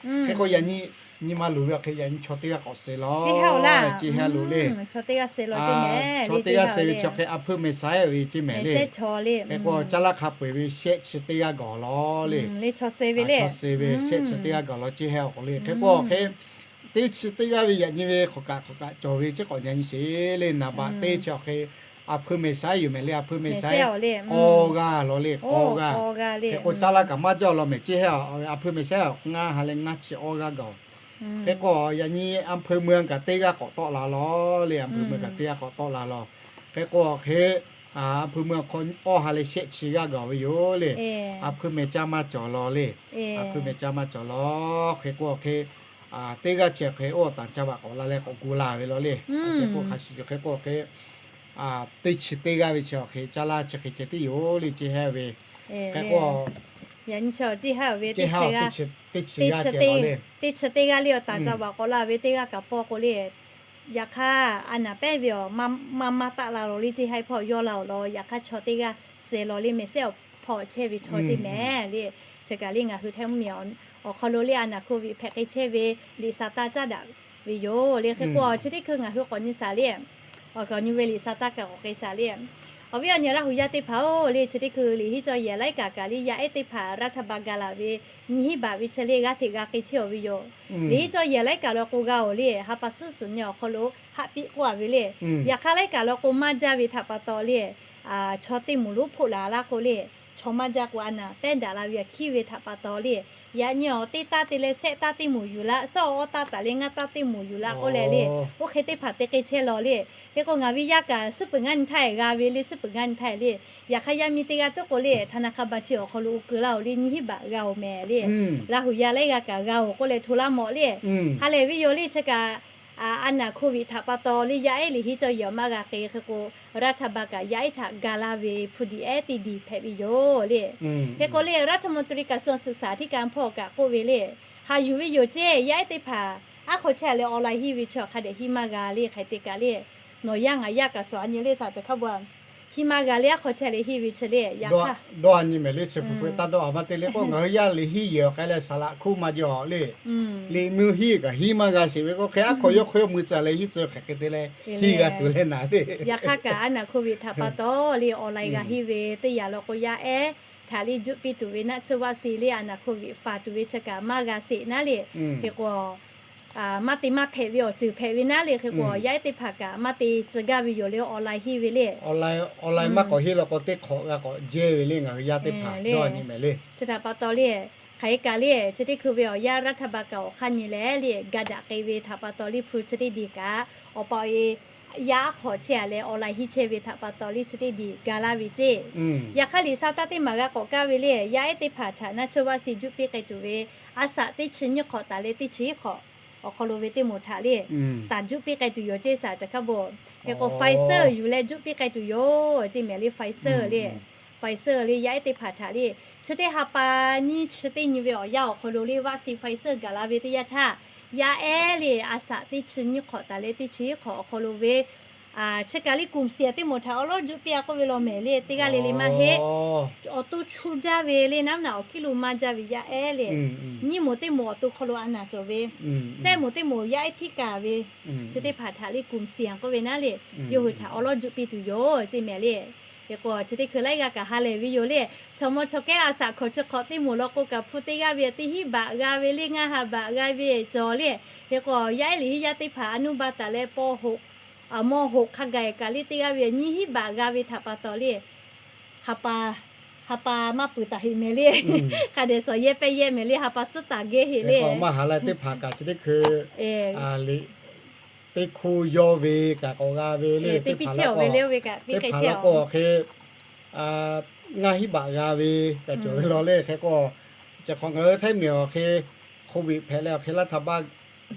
Hk'e k'o yaꞈ nyi nyi ma luˬ ve awˬ hk'e yaꞈ nyi chaw teˇ g'aˇ k'awꞈ suh law, ceˇ hehˉ lo le. Chaw teˇ g'aˇ suh ve chi awˬ hk'e a hpui mehˍ saiˉ ve ceˇ mehˍ le. Hk'e k'o caˇ laˇ hk'a peu eˬ ve shehˆ chi teˇ g'aˇ gaˬ awˬ lawn le. Chaw suh ve shehˆ chi teˇ g'aˇ gaˬ awˬ lawn ceˇ hehˉ awˬ k'o le. Hk'e k'o hk'e teˇ chi teˇ g'aˇ ve yaꞈ nyi ve hk'awꞈ kaꞈ hk'awꞈ kaꞈ cawˬ ve ceˇ k'awꞈ nyi nyi sheˍ le. Naˍ baꞈ teˇ chi awˬ hk'e a hpui mehˍ saiˉ yoˬ mehˍ le. A hpui mehˍ saiˉ k'awˇ g'aˇ law le, k'awˇ g'aˇ. Hk'e k'o caˇ laˇ kaꞈ maˇ jaˇ law mehˍ ceˇ hehˉ a hpui mehˍ saiˉ ngaˇ ha leh ngaˇ chi awˇ g'aˇ gaˬ. Hk'e k'o yaꞈ nyi a hpui meuˇ kaꞈ teˇ g'aˇ k'awꞈ tawˆ la law le. A hpui meuˇ kaꞈ teˇ g'aˇ k'awꞈ tawˆ la law. Hk'e k'o hk'e a hpui meuˇ hk'aw awˇ ha leh shehˆ chi g'aˇ gaˬ ve yoˬ le. A hpui mehˍ caˇ maˇ cawˬ law le. A hpui mehˍ caˇ maˇ cawˬ law. Hk'e k'o hk'e teˇ g'aˇ chi awˬ hk'e oˇ tanˍ caˇ vaꞈ k'awꞈ la leh k'awꞈ gu la ve law le. Hk'e k'o hk'a shuˍ shuˍ hk'e k'o hk'e teˇ chi teˇ g'aˇ ve chi awˬ hk'e caˇ laˇ chi hk'e ceh tiˉ yoˬ le ceˇ hehˉ ve. Hk'e k'o yaꞈ nyi chi ceˇ hehˉ ve teˇ chi g'aˇ le, teˇ chi teˇ g'aˇ le awˬ tanˍ caˇ vaꞈ k'awꞈ la ve teˇ g'aˇ kaꞈ pawˇ k'o le. Yaꞈ hk'aˇ a naˍ pehˉ ve awˬ maˇ maˇ taˆ la law le ceˇ hehˉ hpawˇ yawˇ la awˬ lawn yaꞈ hk'aˇ chaw teˇ g'aˇ suh law le mehˍ sehˉ awˬ hpawˇ chehˇ ve chaw ceˇ mehˍ le. Chi kaꞈ le ngaˬ hui hteˇ mvuhˇ miˬ awˬ hk'aw lo le a naˍ hkoˇ ve hpehꞈ k'ai chehˇ ve liꞈ saˍ taˇ caˉ daꞈ ve yoˬ le. Hk'e k'o chi teˇ hkui ngaˬ hui k'awꞈ nyi shaˍ le, awˬ kaˍ awˬ nyi ve liꞈ saˍ taˇ kaꞈ k'awꞈ k'ai shaˍ le. Awˬ viˉ awˬ nyi Laˇ hu yaˇ teˇ hpaˍ-oˬ le, chi teˇ hkui liꞈ hiˉ cawˇ yehˬ laiˉ kaꞈ kaꞈ le yaˇ ehˉ teˇ hpaˍ รัฐบาล gaˬ laˬ ve nyiˇ hinˉ baꞈ ve chi le g'aˇ hteꞈ g'a k'ai chehˇ awˬ ve yoˬ. Liꞈ hiˉ cawˇ yehˬ laiˉ kaꞈ law k'o g'a-oˬ le, ha pa suhˉ suhˍ nyi awˬ hk'aw lo haˆ piˆ k'oˆ a ve le. Yaꞈ hk'aˇ laiˉ kaꞈ law k'o maˇ jaˇ ve htaꞈ pa taw le, chaw teˇ moˍ lonˉ hpoˆ laˬ laˇ k'o le, chaw maˇ jaˇ k'o a naˍ pehˉ daꞈ la ve a hkiˉ ve htaꞈ pa taw le, yaꞈ nyi awˬ teˇ taˇ te leh shehˆ taˇ teˇ moˍ yuˬ laˇ, shawˉ awˉ taˇ taˍ leh ngaˇ taˇ teˇ moˍ yuˬ laˇ k'oˆ leh le, oˇ hk'e teˇ hpaˍ te k'ai chehˇ law le. Hk'e k'o ngaˬ ve yaˇ kaꞈ suhˉ peuˬ ngaˇ nyi htaˇ g'a ve le, suhˉ peuˬ ngaˇ nyi htaˇ le, yaꞈ hk'aˇ yaˇ miˇ teˇ g'aˇ tuˉ k'o le, ธนาคารบัญชี awˬ hk'aw lo u keu laˇ-oˬ le, nyiˇ hinˉ baꞈ g'a-oˬ mehˍ le. Laˇ hu yaˇ laiˉ g'aˇ kaꞈ g'a-oˬ k'oˆ leh hto laˇ mawˬ le. Ha lehˬ ve yoˬ le chi kaꞈ a naˍ hkoˇ ve htaꞈ pa taw le yaˇ ehˉ liꞈ hiˉ cawˇ yehˬ maˇ g'a k'ai. Hk'e k'o รัฐบาล kaꞈ yaˇ ehˉ htaꞈ ga laˇ ve ผู้ดี ehˉ teˇ diˬ hpehꞈ ve yoˬ le. Hk'e k'o le รัฐมนตรีกระทรวงศึกษาธิการ hpawˇ kaꞈ k'oˆ ve le, haꞈ yuˬ ve yoˬ ceˇ, yaˇ ehˉ teˇ hpaˍ aˉ hk'aw chehˇ leh online hiˇ ve chi hk'a dehꞈ hiˇ maˇ g'a le. Hk'e te kaꞈ le, nawˬ yaˇ ngaˬ yaˇ kaꞈ suhˍ a nyi le shaˍ ceh hk'a bvuhꞈ hiˇ maˇ g'a le, aˉ hk'aw chehˇ leh hiˇ ve chi le, yaꞈ hk'aˇ dawˇ a nyi mehˍ le chi fuiˍ fuiˍ taˇ dawˇ a ma te le k'o ngaˬ hui yaˇ liꞈ hiˉ yehˬ awˬ k'ai leh saˍ laꞈ hkuˇ maˇ jaw le. Liꞈ meuˇ hiˉ kaꞈ hiˉ maˇ g'a sheˍ ve k'o hk'e aˉ hk'aw yawˇ hk'aw yawˇ mui tcuh leh hiˉ tcuh hk'e hk'e te leh hiˇ g'a tuˬ leh naˍ le. Yaꞈ hk'aˇ kaꞈ a naˍ hkoˇ ve htaꞈ pa taw le online g'a hiˇ ve teˇ yanˇ law k'o yaˇ ehˉ htaꞈ le juˆ piˇ tuˬ ve naˆ tsuhˇ vaˆ si le a naˍ hkoˇ ve faˍ tuˬ ve chi kaꞈ maˇ g'a sheˍ naˉ le. Hk'e k'o maˇ te maˇ hpehꞈ ve awˬ ceuˬ hpehꞈ ve naˉ le. Hk'e k'o yaˇ ehˉ teˇ hpaˍ kaꞈ maˇ te tcuh gaˇ ve yoˬ le, online henˇ ve le. Online maˇ k'awꞈ henˇ law k'o teˇ hk'awꞈ g'a k'awꞈ jehˇ ve le ngaˬ hui yaˇ teˇ hpaˍ dawˇ nyi mehˍ le. Chi htaꞈ pa taw le, hk'aˬ hk'e kaꞈ le, chi teˇ hkui ve awˬ yanˇ รัฐบาล kaꞈ awˬ hk'aˇ nyi leh le, ga daꞈ k'ai ve htaꞈ pa taw le, hpu chi teˇ diˬ kaꞈ awˬ pa awˬ e yaˇ aˉ hk'awꞈ chehˇ a leh online henˇ chehˇ ve htaꞈ pa taw le chi teˇ diˬ ga laˇ ve ceˇ. Yaꞈ hk'aˇ liꞈ sa taˇ teˇ maˬ g'a k'awꞈ kaˇ ve le, yaˇ ehˉ teˇ hpaˍ htaꞈ naˆ tsuhˇ vaˆ si juˆ piˇ k'ai tuˬ ve, a shaꞈ teˇ chi nyiˇ hk'awꞈ taˍ leh teˇ chi hiˉ hk'awꞈ awˬ hk'aw lo ve teˇ moˍ htaꞈ le, taˍ juˆ piˇ k'ai tuˬ yoˬ ceˇ saˍ caˬ hkaˉ bon. Hk'e k'o Pfizer yuˬ leh juˆ piˇ k'ai tuˬ yoˬ ceˇ mehˍ le, Pfizer le. Pfizer le yaˇ ehˉ teˇ hpaˍ htaꞈ le, chi teˇ ha pa nyiˇ chi teˇ nyi ve awˬ yanˇ awˬ hk'aw lo le vaˆ si Pfizer gaˬ la ve teˇ yanˇ htaˇ, yaˇ ehˉ le a shaꞈ teˇ chi nyiˇ hk'awꞈ taˍ leh teˇ chi hiˉ hk'awꞈ awˬ hk'aw lo ve chi kaꞈ le กลุ่มเสี่ยง teˇ moˍ htaꞈ awˉ lawˉ juˆ piˇ a k'oˆ ve law mehˍ le, teˇ g'aˇ le le maˇ heˆ. Awˬ to chu jaˇ ve le naˉ naꞈ awˬ kiˉ lo maˇ jaˇ ve yaˇ ehˉ le, nyiˇ moˍ teˇ moˍ awˬ to hk'aw lo a naˍ cawˬ ve, sehˆ moˍ teˇ moˍ yaˇ ehˉ hpiˇ kaˍ ve, chi teˇ hpaˍ htaꞈ le กลุ่มเสี่ยง k'oˆ ve naˉ le, yawˇ hui htaꞈ awˉ lawˉ juˆ piˇ tuˬ yoˬ ceˇ mehˍ le. Hk'e k'o chi teˇ hkui laiˉ g'aˇ kaꞈ ha lehˬ ve yoˬ le. Chaw mawˇ chaw kehˉ a shaꞈ hkawꞈ chi hk'awꞈ teˇ moˍ law k'o kaꞈ hpu teˇ g'aˇ ve teˇ hinˉ baꞈ g'a ve le, ngaˇ ha baꞈ g'a ve cawˬ le. Hk'e k'o yaˇ ehˉ liꞈ henˇ yaˇ teˇ hpaˍ a nuˇ ba taˍ leh paw hoꞈ, a mawˇ hoꞈ hk'a gaˬ kaꞈ le teˇ g'aˇ ve nyiˇ hinˉ baꞈ g'a ve htaꞈ pa taw le, ha pa, ha pa maˇ peuˬ taˍ heꞈ mehˍ le. Hk'a dehꞈ shawˍ yehˇ pehˇ yehˇ mehˍ le, ha pa suhˉ taˍ gehˇ heꞈ le. Maˇ ha la teˇ hpaˍ kaꞈ chi teˇ hkui liꞈ teˇ hkoˇ yawˇ ve kaꞈ k'awꞈ g'a ve le, teˇ hpaˍ la k'o, teˇ hpaˍ la k'o hk'e ngaˇ hinˉ baꞈ g'a ve kaꞈ cawˬ ve law le. Hk'e k'o, chi hk'awꞈ ngaˬ hui htaiˇ miˬ awˬ hk'e โควิด hpehꞈ leh awˬ hk'e รัฐบาล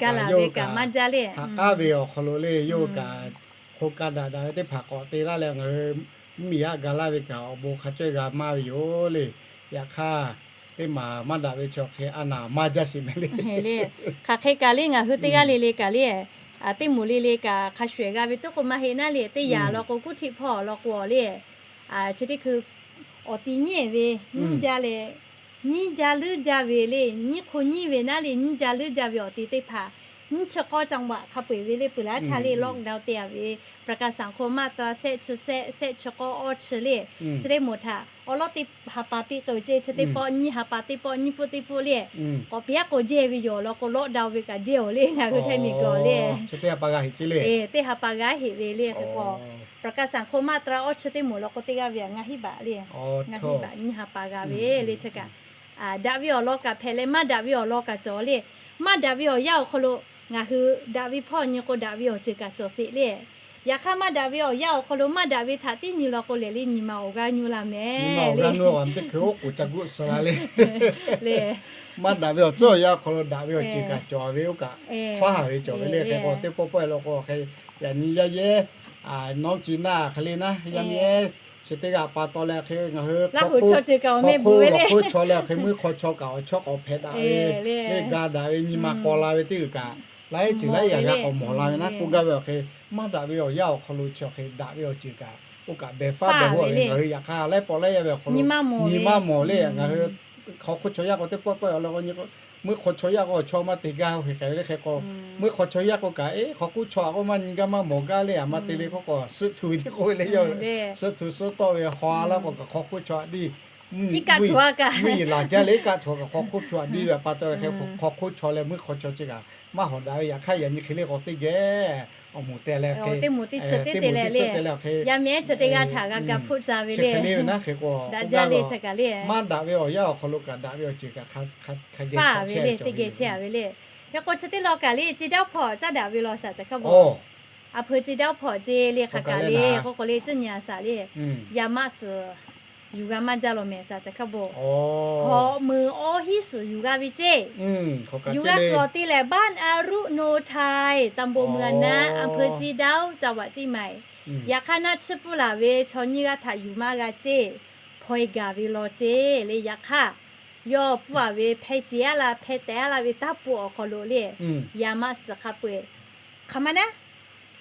kaꞈ yawˇ hui kaꞈ haꞈ k'aˉ ve awˬ hk'aw lo le, yawˇ hui kaꞈ hk'o ka daꞈ daꞈ ve teˇ hpaˍ k'awꞈ te laˇ leh ngaˬ hui mvuhˇmiˬ yaˇ ga laˇ ve kaꞈ awˬ bon hk'a cawehˇ g'a maˇ ve yoˬ le. Yaꞈ hk'aˇ, teˇ maˬ maˇ daꞈ ve chaw hk'e a naˍ maˇ jaˇ sheˍ mehˍ le. Hk'aˬ hk'e kaꞈ le ngaˬ hui teˇ g'aˇ le le kaꞈ le, teˇ moˍ le le kaꞈ hk'a shuˍ ehˍ g'a ve teˇ k'o maˇ heˆ naˉ le, teˇ yanˇ law k'o kuˇ htiˆ hpawˇ law k'o le, chi teˇ hkui awˬ ti nyiˉ ve, nyiˇ jaˇ leh, nyiˇ jaˇ leuˉ jaˇ ve le, nyiˇ hk'o nyiˇ ve naˉ le, nyiˇ jaˇ leuˉ jaˇ ve awˬ ti teˇ hpaˍ, nyiˇ chi k'awˇ จังหวัด hk'a peu-eˬ ve le peuˬ laˇ htaˇ le lockdown te a ve, ประกันสังคม maˇ ta sehˆ chi sehˆ, sehˆ chi k'awˇ awˇ chi le, chi teˇ moˍ htaꞈ awˉ lawˉ teˇ ha pa piˇ k'ai-oˬ ceˇ, chi teˇ pawˆ nyiˇ ha pa, teˇ pawˆ nyiˇ pfuhˆ teˇ pfuhˆ le, k'awꞈ piˇ aˉ k'o jehˇ ve yoˬ law k'o lockdown ve kaꞈ jehˇ-oˬ le ngaˬ hui htaiˇ miˬ gaˬ le. Teˇ ha pa g'a heꞈ ve le. Hk'e k'o ประกันสังคม maˇ ta awˇ chi teˇ moˍ law k'o teˇ g'aˇ ve ngaˇ hinˉ baꞈ le, ngaˇ hinˉ baꞈ nyiˇ ha pa g'a ve le. Chi kaꞈ daꞈ ve awˬ lawn kaꞈ hpehꞈ leh maˇ daꞈ ve awˬ lawn kaꞈ cawˬ le. Maˇ daꞈ ve awˬ yanˇ awˬ hk'aw lo ngaˬ hui daꞈ ve hpawˇ nyi k'o daꞈ ve awˬ ceuˬ kaꞈ cawˬ sheˍ le. Yaꞈ hk'aˇ maˇ daꞈ ve awˬ yanˇ awˬ hk'aw lo maˇ daꞈ ve htaꞈ tiˉ nyi law k'o lehˬ le nyi ma awˬ g'aˇ nuˇ la mehˍ le. Maˇ daꞈ ve awˬ tcuhˉ awˬ yanˇ awˬ hk'aw lo daꞈ ve awˬ ceuˬ kaꞈ cawˬ ve oˇ kaꞈ faˉ haˍ ve cawˬ ve le. Hk'e k'o teˇ pawˆ pawehˇ law k'o hk'e, yaꞈ nyi yaˇ yehˉ nawˉ ci naˇ hk'e le naˉ, yaˇ miˇ ehˉ chi teˇ g'aˇ pa taw leh hk'e ngaˬ hui hk'aw hk'oˆ chaw ceuˬ kaꞈ awˬ meh bu ve le, hk'aw hk'oˆ chaw leh hk'e muˇ hk'aw chaw kaꞈ awˬ chawˇ k'awꞈ hpehꞈ daꞈ ve le, ga daꞈ ve nyi ma k'aw la ve teˇ g'uiˬ kaꞈ laiˉ ceuˬ laiˉ yaꞈ g'a k'awꞈ mawˬ la ve naˉ k'oˆ gaˇ ve awˬ hk'e, maˇ daꞈ ve awˬ yanˇ awˬ hk'aw lo chi awˬ hk'e daꞈ ve awˬ ceuˬ kaꞈ oˇ kaꞈ behˬ faˉ behˬ hoˆ ve ngaˬ hui yaꞈ hk'aˇ laiˉ pawˆ laiˉ yaˇ ve awˬ hk'aw lo nyi ma mawˬ le. Ngaˬ hui hk'aw hk'oˆ chaw yaˇ k'o teˇ pawˆ pawehˇ awˬ lawn k'o, muˇ hk'aw chaw yaˇ k'o awˬ chawˇ maˇ te gaˇ oˇ hk'e hk'e ve le. Hk'e k'o muˇ hk'aw chaw yaˇ k'o kaꞈ eˬ hk'aw hk'oˆ chaw aꞈ k'oˆ maˇ nyi gaˇ maˇ mawˬ gaˇ le, aˬ ma te le k'oˆ k'o suhˆ htu ve teˇ k'oˆ ve le, suhˆ htu suhˆ tawˆ ve haw a laˇ k'o kaꞈ hk'aw hk'oˆ chaw aꞈ diˇ mvuhˇ yeˬ laˬ jaˇ le, iˉ kaˆ htu kaꞈ hk'aw hk'oˆ chaw aꞈ diˇ ve pa taw leh hk'e k'o hk'aw hk'oˆ chaw leh muˇ hk'aw chaw chi kaꞈ maˇ hawˍ daꞈ ve. Yaꞈ hk'aˇ yaꞈ nyi hk'e le k'o teˇ geh awˬ moˍ te leh hk'e teˇ moˍ teˇ chi teˇ te leh le, yaˇ miˇ ehˉ chi teˇ g'aˇ htaꞈ g'a ga hpfuhˆ ca ve le. Hk'e le ve naˉ hk'e k'o daꞈ jaˇ le. Chi kaꞈ le maˇ daꞈ ve awˬ yanˇ awˬ hk'aw lo kaꞈ daꞈ ve awˬ ceuˬ kaꞈ hk'a geh ve le, teˇ geh chehˇ a ve le. Hk'e k'o chi teˇ law kaꞈ le, ci dawˇ hpawˇ caˇ daꞈ ve law saˍ caˬ hkaˇ bon. A hpeu ci dawˇ hpawˇ ce le hk'aˬ kaꞈ le k'oˆ k'o le, ciˉ nyi a saˍ le, yaꞈ maˆ suhˍ yuˬ g'a maˇ jaˇ law mehˍ saˍ caˬ hkaˇ bon. Hkawꞈ meuˍ awˇ hiˉ suhˍ yuˬ g'a ve ceˇ. Yuˬ g'a kuiˬ awˬ te lehˬ บ้านอรุโนไทย ตำบลเมืองนะ อำเภอเชียงดาว จังหวัดเชียงใหม่. Yaꞈ hk'aˇ naˆ chiˇ pfuhˇ laˬ ve chaw nyiˇ g'aˇ htaꞈ yuˬ maˇ g'a ceˇ, hpaw e gaˬ ve law ceˇ le. Yaꞈ hk'aˇ yawˇ pfuhˇ a ve hpeh ce a la hpeh teh a la ve taˇ pun awˬ hk'aw lo le, yaꞈ maˆ suhˍ hk'a peu-eˬ hk'aˬ ma naˉ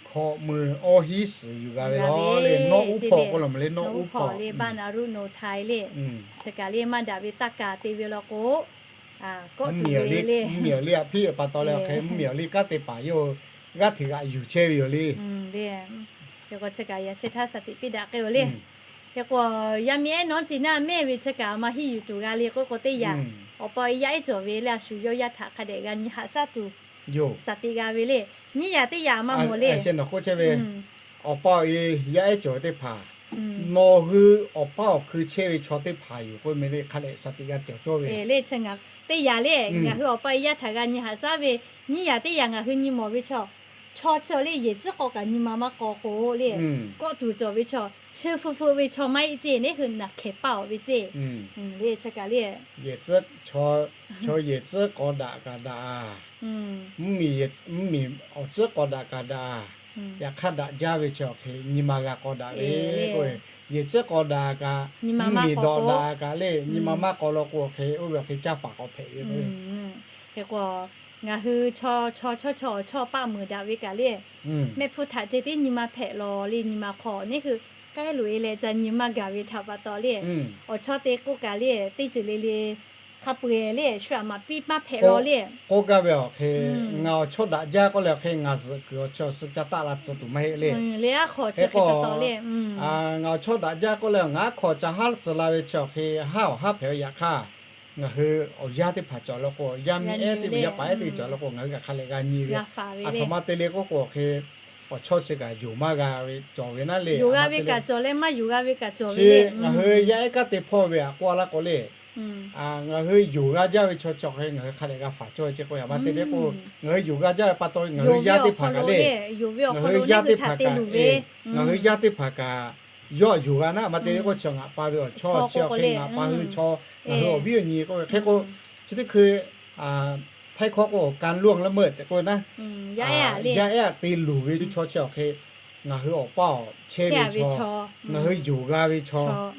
hkawꞈ meuˍ awˇ hiˉ suhˍ yuˬ g'a ve law le. Nawˉ uˉ hpawˇ k'oˆ la mehˍ le, nawˉ uˉ hpawˇ le บ้านอรุโนไทย le. Chi kaꞈ le maˇ daꞈ ve taˇ kaˍ te ve law k'o, mvuhˇmiˬ awˬ liˇ aꞈ hpiˇ pa taw leh hk'e mvuhˇmiˬ awˬ liˇ kanˉ te paˍ yawˇ g'aˇ hteꞈ g'aꞈ yuˬ chehˇ ve yoˬ le. Hk'e k'o chi kaꞈ yaꞈ sheh htaˇ shaˍ tiꞈ piˇ daꞈ k'ai-oˬ le. Hk'e k'o yaˇ miˇ ehˉ nawˉ ci naˇ mehˆ ve chi kaꞈ a ma hiˇ yuˬ tuˬ g'a le k'oˆ k'o teˇ yaꞈ, awˬ pa yaˇ ehˉ cawˬ ve le a shu yawˇ yaˇ htaꞈ hk'a dehꞈ g'a nyi haꞈ shaˉ tuˬ Shaˍ tiꞈ g'a ve le. Nyiˇ yaꞈ teˇ yaꞈ maˇ mawˬ le. Awˬ pa awˬ e yaˇ ehˉ cawˬ ve teˇ hpaˍ, nawˬ hui awˬ pa awˬ hkui chehˇ ve chaw teˇ hpaˍ yoˬ k'oˆ ve le. Hk'a dehꞈ shaˍ tiꞈ g'a cawˬ cawˇ ve le. Teˇ yaꞈ le, ngaˬ hui awˬ pa e yaˇ htaꞈ g'a nyi haꞈ shaˉ ve, nyiˇ yaꞈ teˇ yaꞈ ngaˬ hui nyi mawˬ ve chaw, chaw chi le yehˬ tcuhˉ k'aw kaꞈ nyi ma maˇ k'aw k'o le, kawˆ tuˬ cawˬ ve chaw, chi hpu hpu ve chaw maˇ heˆ ceˇ, neˇ hui naˬ hkehˍ paˇ awˬ ve ceˇ. Yehˬ tcuhˉ k'aw daꞈ kaꞈ daꞈ, mvuhˇmiˬ awˬ tcuhˉ k'aw daꞈ kaꞈ daꞈ, yaꞈ hk'aˇ daꞈ jaˇ ve chi awˬ hk'e nyi ma g'a k'aw daꞈ ve k'o, yehˬ tcuhˉ k'aw daꞈ kaꞈ, mvuhˇmiˬ dawꞈ daꞈ kaꞈ le, nyi ma maˇ k'aw law k'o, awˬ hk'e oˇ ve awˬ hk'e caˇ paˍ k'awꞈ hpehꞈ ve k'o, ngaˬ hui chaw chaw chawˇ chaw awˬ chawˇ paˆ meuˍ daꞈ ve kaꞈ le, mehˆ hpfuhˇ htaꞈ ceh tiˉ nyi ma hpehꞈ law le, nyi ma hk'aw neˇ hui k'ehˉ loꞈ e leh ca nyi maˇ gaˬ ve htaꞈ pa taw le, awˬ chawˇ te k'oˆ kaꞈ le, teˇ ceuˬ le le hk'a peu-eˬ le shu aꞈ maˍ piˇ maˇ hpehꞈ law le. K'oˆ gaˇ ve awˬ hk'e, ngaˬ awˬ chawˇ daꞈ jaˇ k'oˆ leh awˬ hk'e ngaˬ zuhꞈ kuiˬ awˬ chi awˬ suh ca taˆ la tcuh tuˬ maˇ heˆ le. Hk'e k'o, ngaˬ awˬ chawˇ daꞈ jaˇ k'oˆ leh ngaˬ aˉ hk'aw ca haˉ tcuh la ve chi awˬ hk'e haˉ awˬ haˉ hpehꞈ ve yaꞈ hk'aˇ, ngaˬ hui awˬ yaˇ teˇ hpaˍ cawˬ law k'o, yaˇ miˇ ehˉ teˇ ve yaˇ paˍ ehˉ teˇ ve cawˬ law k'o, ngaˬ hui kaꞈ hk'a leh g'a nyi ve. Aˬ htoꞈ ma te le k'oˆ k'o awˬ hk'e, awˬ chawˇ chi kaꞈ yonˍ maˇ g'a ve cawˬ ve naˉ le. Yonˍ g'a ve kaꞈ cawˬ leh maˇ yonˍ g'a ve kaꞈ cawˬ ve le. Ngaˬ hui yaˇ ehˉ kanˉ te hpawˇ ve aꞈ k'oˆ a laˇ k'o le, ngaˬ hui yonˍ g'a jaˇ ve chaw chi awˬ hk'e ngaˬ hui hk'a dehꞈ g'a faˍ cawˇ ve ceˇ k'o, aˬ htoꞈ ma te le k'o, ngaˬ hui yonˍ g'a jaˇ ve pa taw ngaˬ hui yaˇ teˇ hpaˍ kaꞈ le, ngaˬ hui yaˇ teˇ hpaˍ kaꞈ, ngaˬ hui yaˇ teˇ hpaˍ kaꞈ yawˇ yonˍ g'a naˉ, aˬ htoꞈ ma te le k'o chi ngaˬ pa ve awˬ chawˇ chi awˬ hk'e ngaˬ pa hui chaw, ngaˬ hui awˬ viˉ awˬ nyi k'oˆ ve hk'e k'o, chi teˇ hkui htaiˇ hkawˇ k'o awˬ ka luˇ laˇ meuˇ tehꞈ k'oˆ ve naˉ, yaˇ ehˉ te luˬ ve chaw chi awˬ hk'e ngaˬ hui awˬ pa awˬ chehˇ ve chaw, ngaˬ hui yonˍ g'a ve chaw,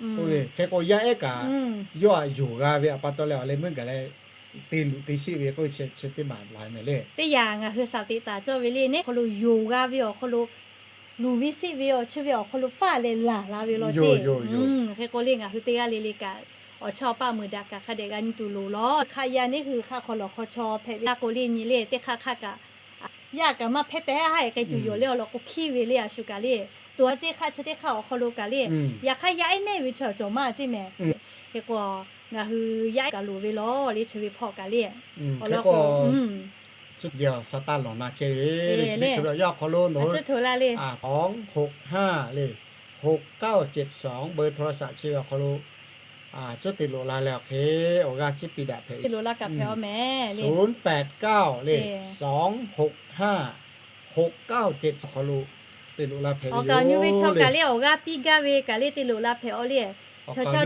hk'e k'o yaˇ ehˉ kaꞈ yawˇ aꞈ yonˍ g'a ve aꞈ pa taw leh awˬ leh meuˇ gaˬ leh te luˬ te sheˆ ve k'oˆ ve chi teˇ maˬ la mehˍ le. Teˇ yaꞈ ngaˬ hui shaˍ tiꞈ taˍ cawˇ ve le, neˇ awˬ hk'aw lo yonˍ g'a ve awˬ hk'aw lo luˬ ve sheˆ ve awˬ chi ve awˬ hk'aw lo faˉ leh laˬ la ve law ceˇ. Hk'e k'o le ngaˬ hui teˇ g'aˇ le le kaꞈ awˬ chawˇ paˆ meuˍ daꞈ kaꞈ hk'a dehꞈ g'a nyi tuˬ loˍ law. Hk'aˆ yaˇ neˇ hui hk'aˆ hk'aw lawˬ hk'aw chaw hpehꞈ ve k'o le nyi le, teˇ hk'aˆ hk'aˆ kaꞈ yaˇ kaꞈ maˇ hpehˇ tehꞈ haˉ haˉ e k'ai tuˬ yoˬ le awˬ lawn k'o hkiˇ ve le a shu kaꞈ le. Tuˬ a ceˇ hk'aˆ chi teˇ hk'aˆ awˬ hk'aw lo kaꞈ le, yaꞈ hk'aˇ yaˇ ehˉ mehˇ ve chaw cawˬ maˇ ceˇ mehˍ. Hk'e k'o ngaˬ hui yaˇ ehˉ kaꞈ loˍ ve law le chi ve hpawˇ kaꞈ le, awˬ lawn k'o Saˍtanˍ lawˬ na chehˇ ve le. Chi teˇ hkui ve awˬ yanˇ awˬ hk'aw lo nawˬ hui สองหกห้า le หกเก้าเจ็ดสอง เบอร์โทรศัพท์ chi ve awˬ hk'aw lo tcuhˉ te loꞈ la leh awˬ hk'e awˬ g'aˇ ciˉ piˇ daꞈ hpehꞈ ve ศูนย์แปดเก้า le สองหกห้า หกเก้าเจ็ดสอง awˬ hk'aw lo te loꞈ la hpehꞈ ve yoˬ. Awˬ kaꞈ nyi ve chaw kaꞈ le awˬ g'aˇ piˇ gaˇ ve kaꞈ le te loꞈ la hpehꞈ aw le. Chaw chaw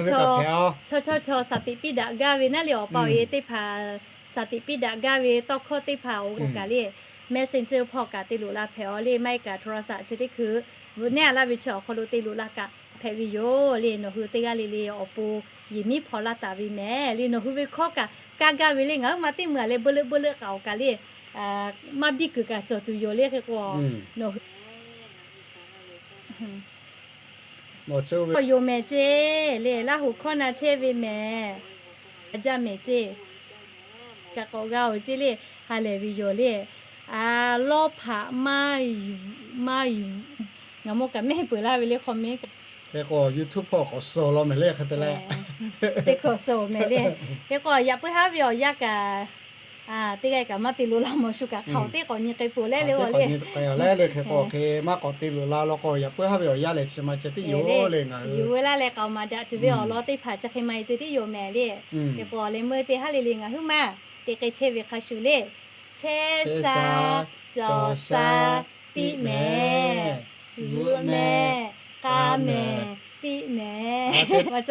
chaw shaˍ tiꞈ piˇ daꞈ gaˇ ve naˉ le awˬ pa awˬ e teˇ hpaˍ shaˍ tiꞈ piˇ daꞈ gaˇ ve tawˇ hkawˇ teˇ hpaˍ awˬ kaꞈ le Messenger hpawˇ kaꞈ te loꞈ la hpehꞈ aw le, maˇ heˆ kaꞈ โทรศัพท์ chi teˇ hkui vuꞈ nehˉ a laˇ ve chi awˬ hk'aw lo te loꞈ la kaꞈ hpehꞈ ve yoˬ le. Nawˬ hui teˇ g'aˇ le le awˬ pon yehˬ miˉ hpaw laˇ taˍ ve mehˍ le. Nawˬ hui ve hkawˇ kaꞈ kaˇ gaˇ ve le, ngaˬ huiˉ ma teˇ meuˬ a leh beuꞈ leuˆ beuꞈ leuˆ k'aoˍ kaꞈ le, maˇ biˇ kuiˬ kaꞈ cawˬ tuˬ yoˬ le. Hk'e k'o nawˬ hui Yoˬ mehˍ ceˇ le, Laˇ huˍ hkawˇ na chehˇ ve mehˍ. Jaˇ mehˍ ceˇ. Kaꞈ k'awꞈ g'a-oˬ ceˇ le, ha lehˬ ve yoˬ le. A, lawˇ hpaꞈ maˇ yuˬ, maˇ yuˬ. Ngaˬ maw kaꞈ mehˆ peuˬ laˇ ve le, hk'aw mehˆ kaꞈ. Hk'e k'o YouTube hpawˇ k'awꞈ suh law mehˍ le, hk'e te leh. Teˇ hkawꞈ suh mehˍ le. Hk'e k'o yaꞈ puiˉ haˉ ve awˬ yanˇ kaꞈ teˇ g'aˇ kaꞈ maˇ te loꞈ la mawˬ shu kaꞈ hk'aˬ teˇ k'awꞈ nyi k'ai peuˬ leh le le. Hk'e k'o hk'e maˇ k'awꞈ te loꞈ la law k'o yaꞈ puiˉ haˉ ve awˬ yanˇ lehˬ chi ma ceh tiˉ yoˬ le. Ngaˬ hui yuˬ ve laˇ leh k'aoˍ maˍ daꞈ tuˬ ve awˬ lawn teˇ hpaˍ chi hk'e ma e ceh tiˉ yoˬ mehˍ le. Hk'e k'o leh meuˇ teˇ haˉ le le ngaˬ huiˉ ma te k'ai chehˇ ve hk'a shuˍ le. Chehˇ sha, cawˬ sha, piˇ mehˍ, zuhꞈ mehˍ, k'a mehˍ, piˇ mehˍ. Awˬ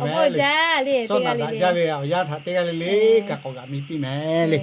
bon jaˇ le, teˇ g'aˇ le le. Jaˇ ve awˬ yanˇ htaꞈ teˇ g'aˇ le le kaꞈ k'awꞈ g'aꞈ mi piˇ mehˍ le.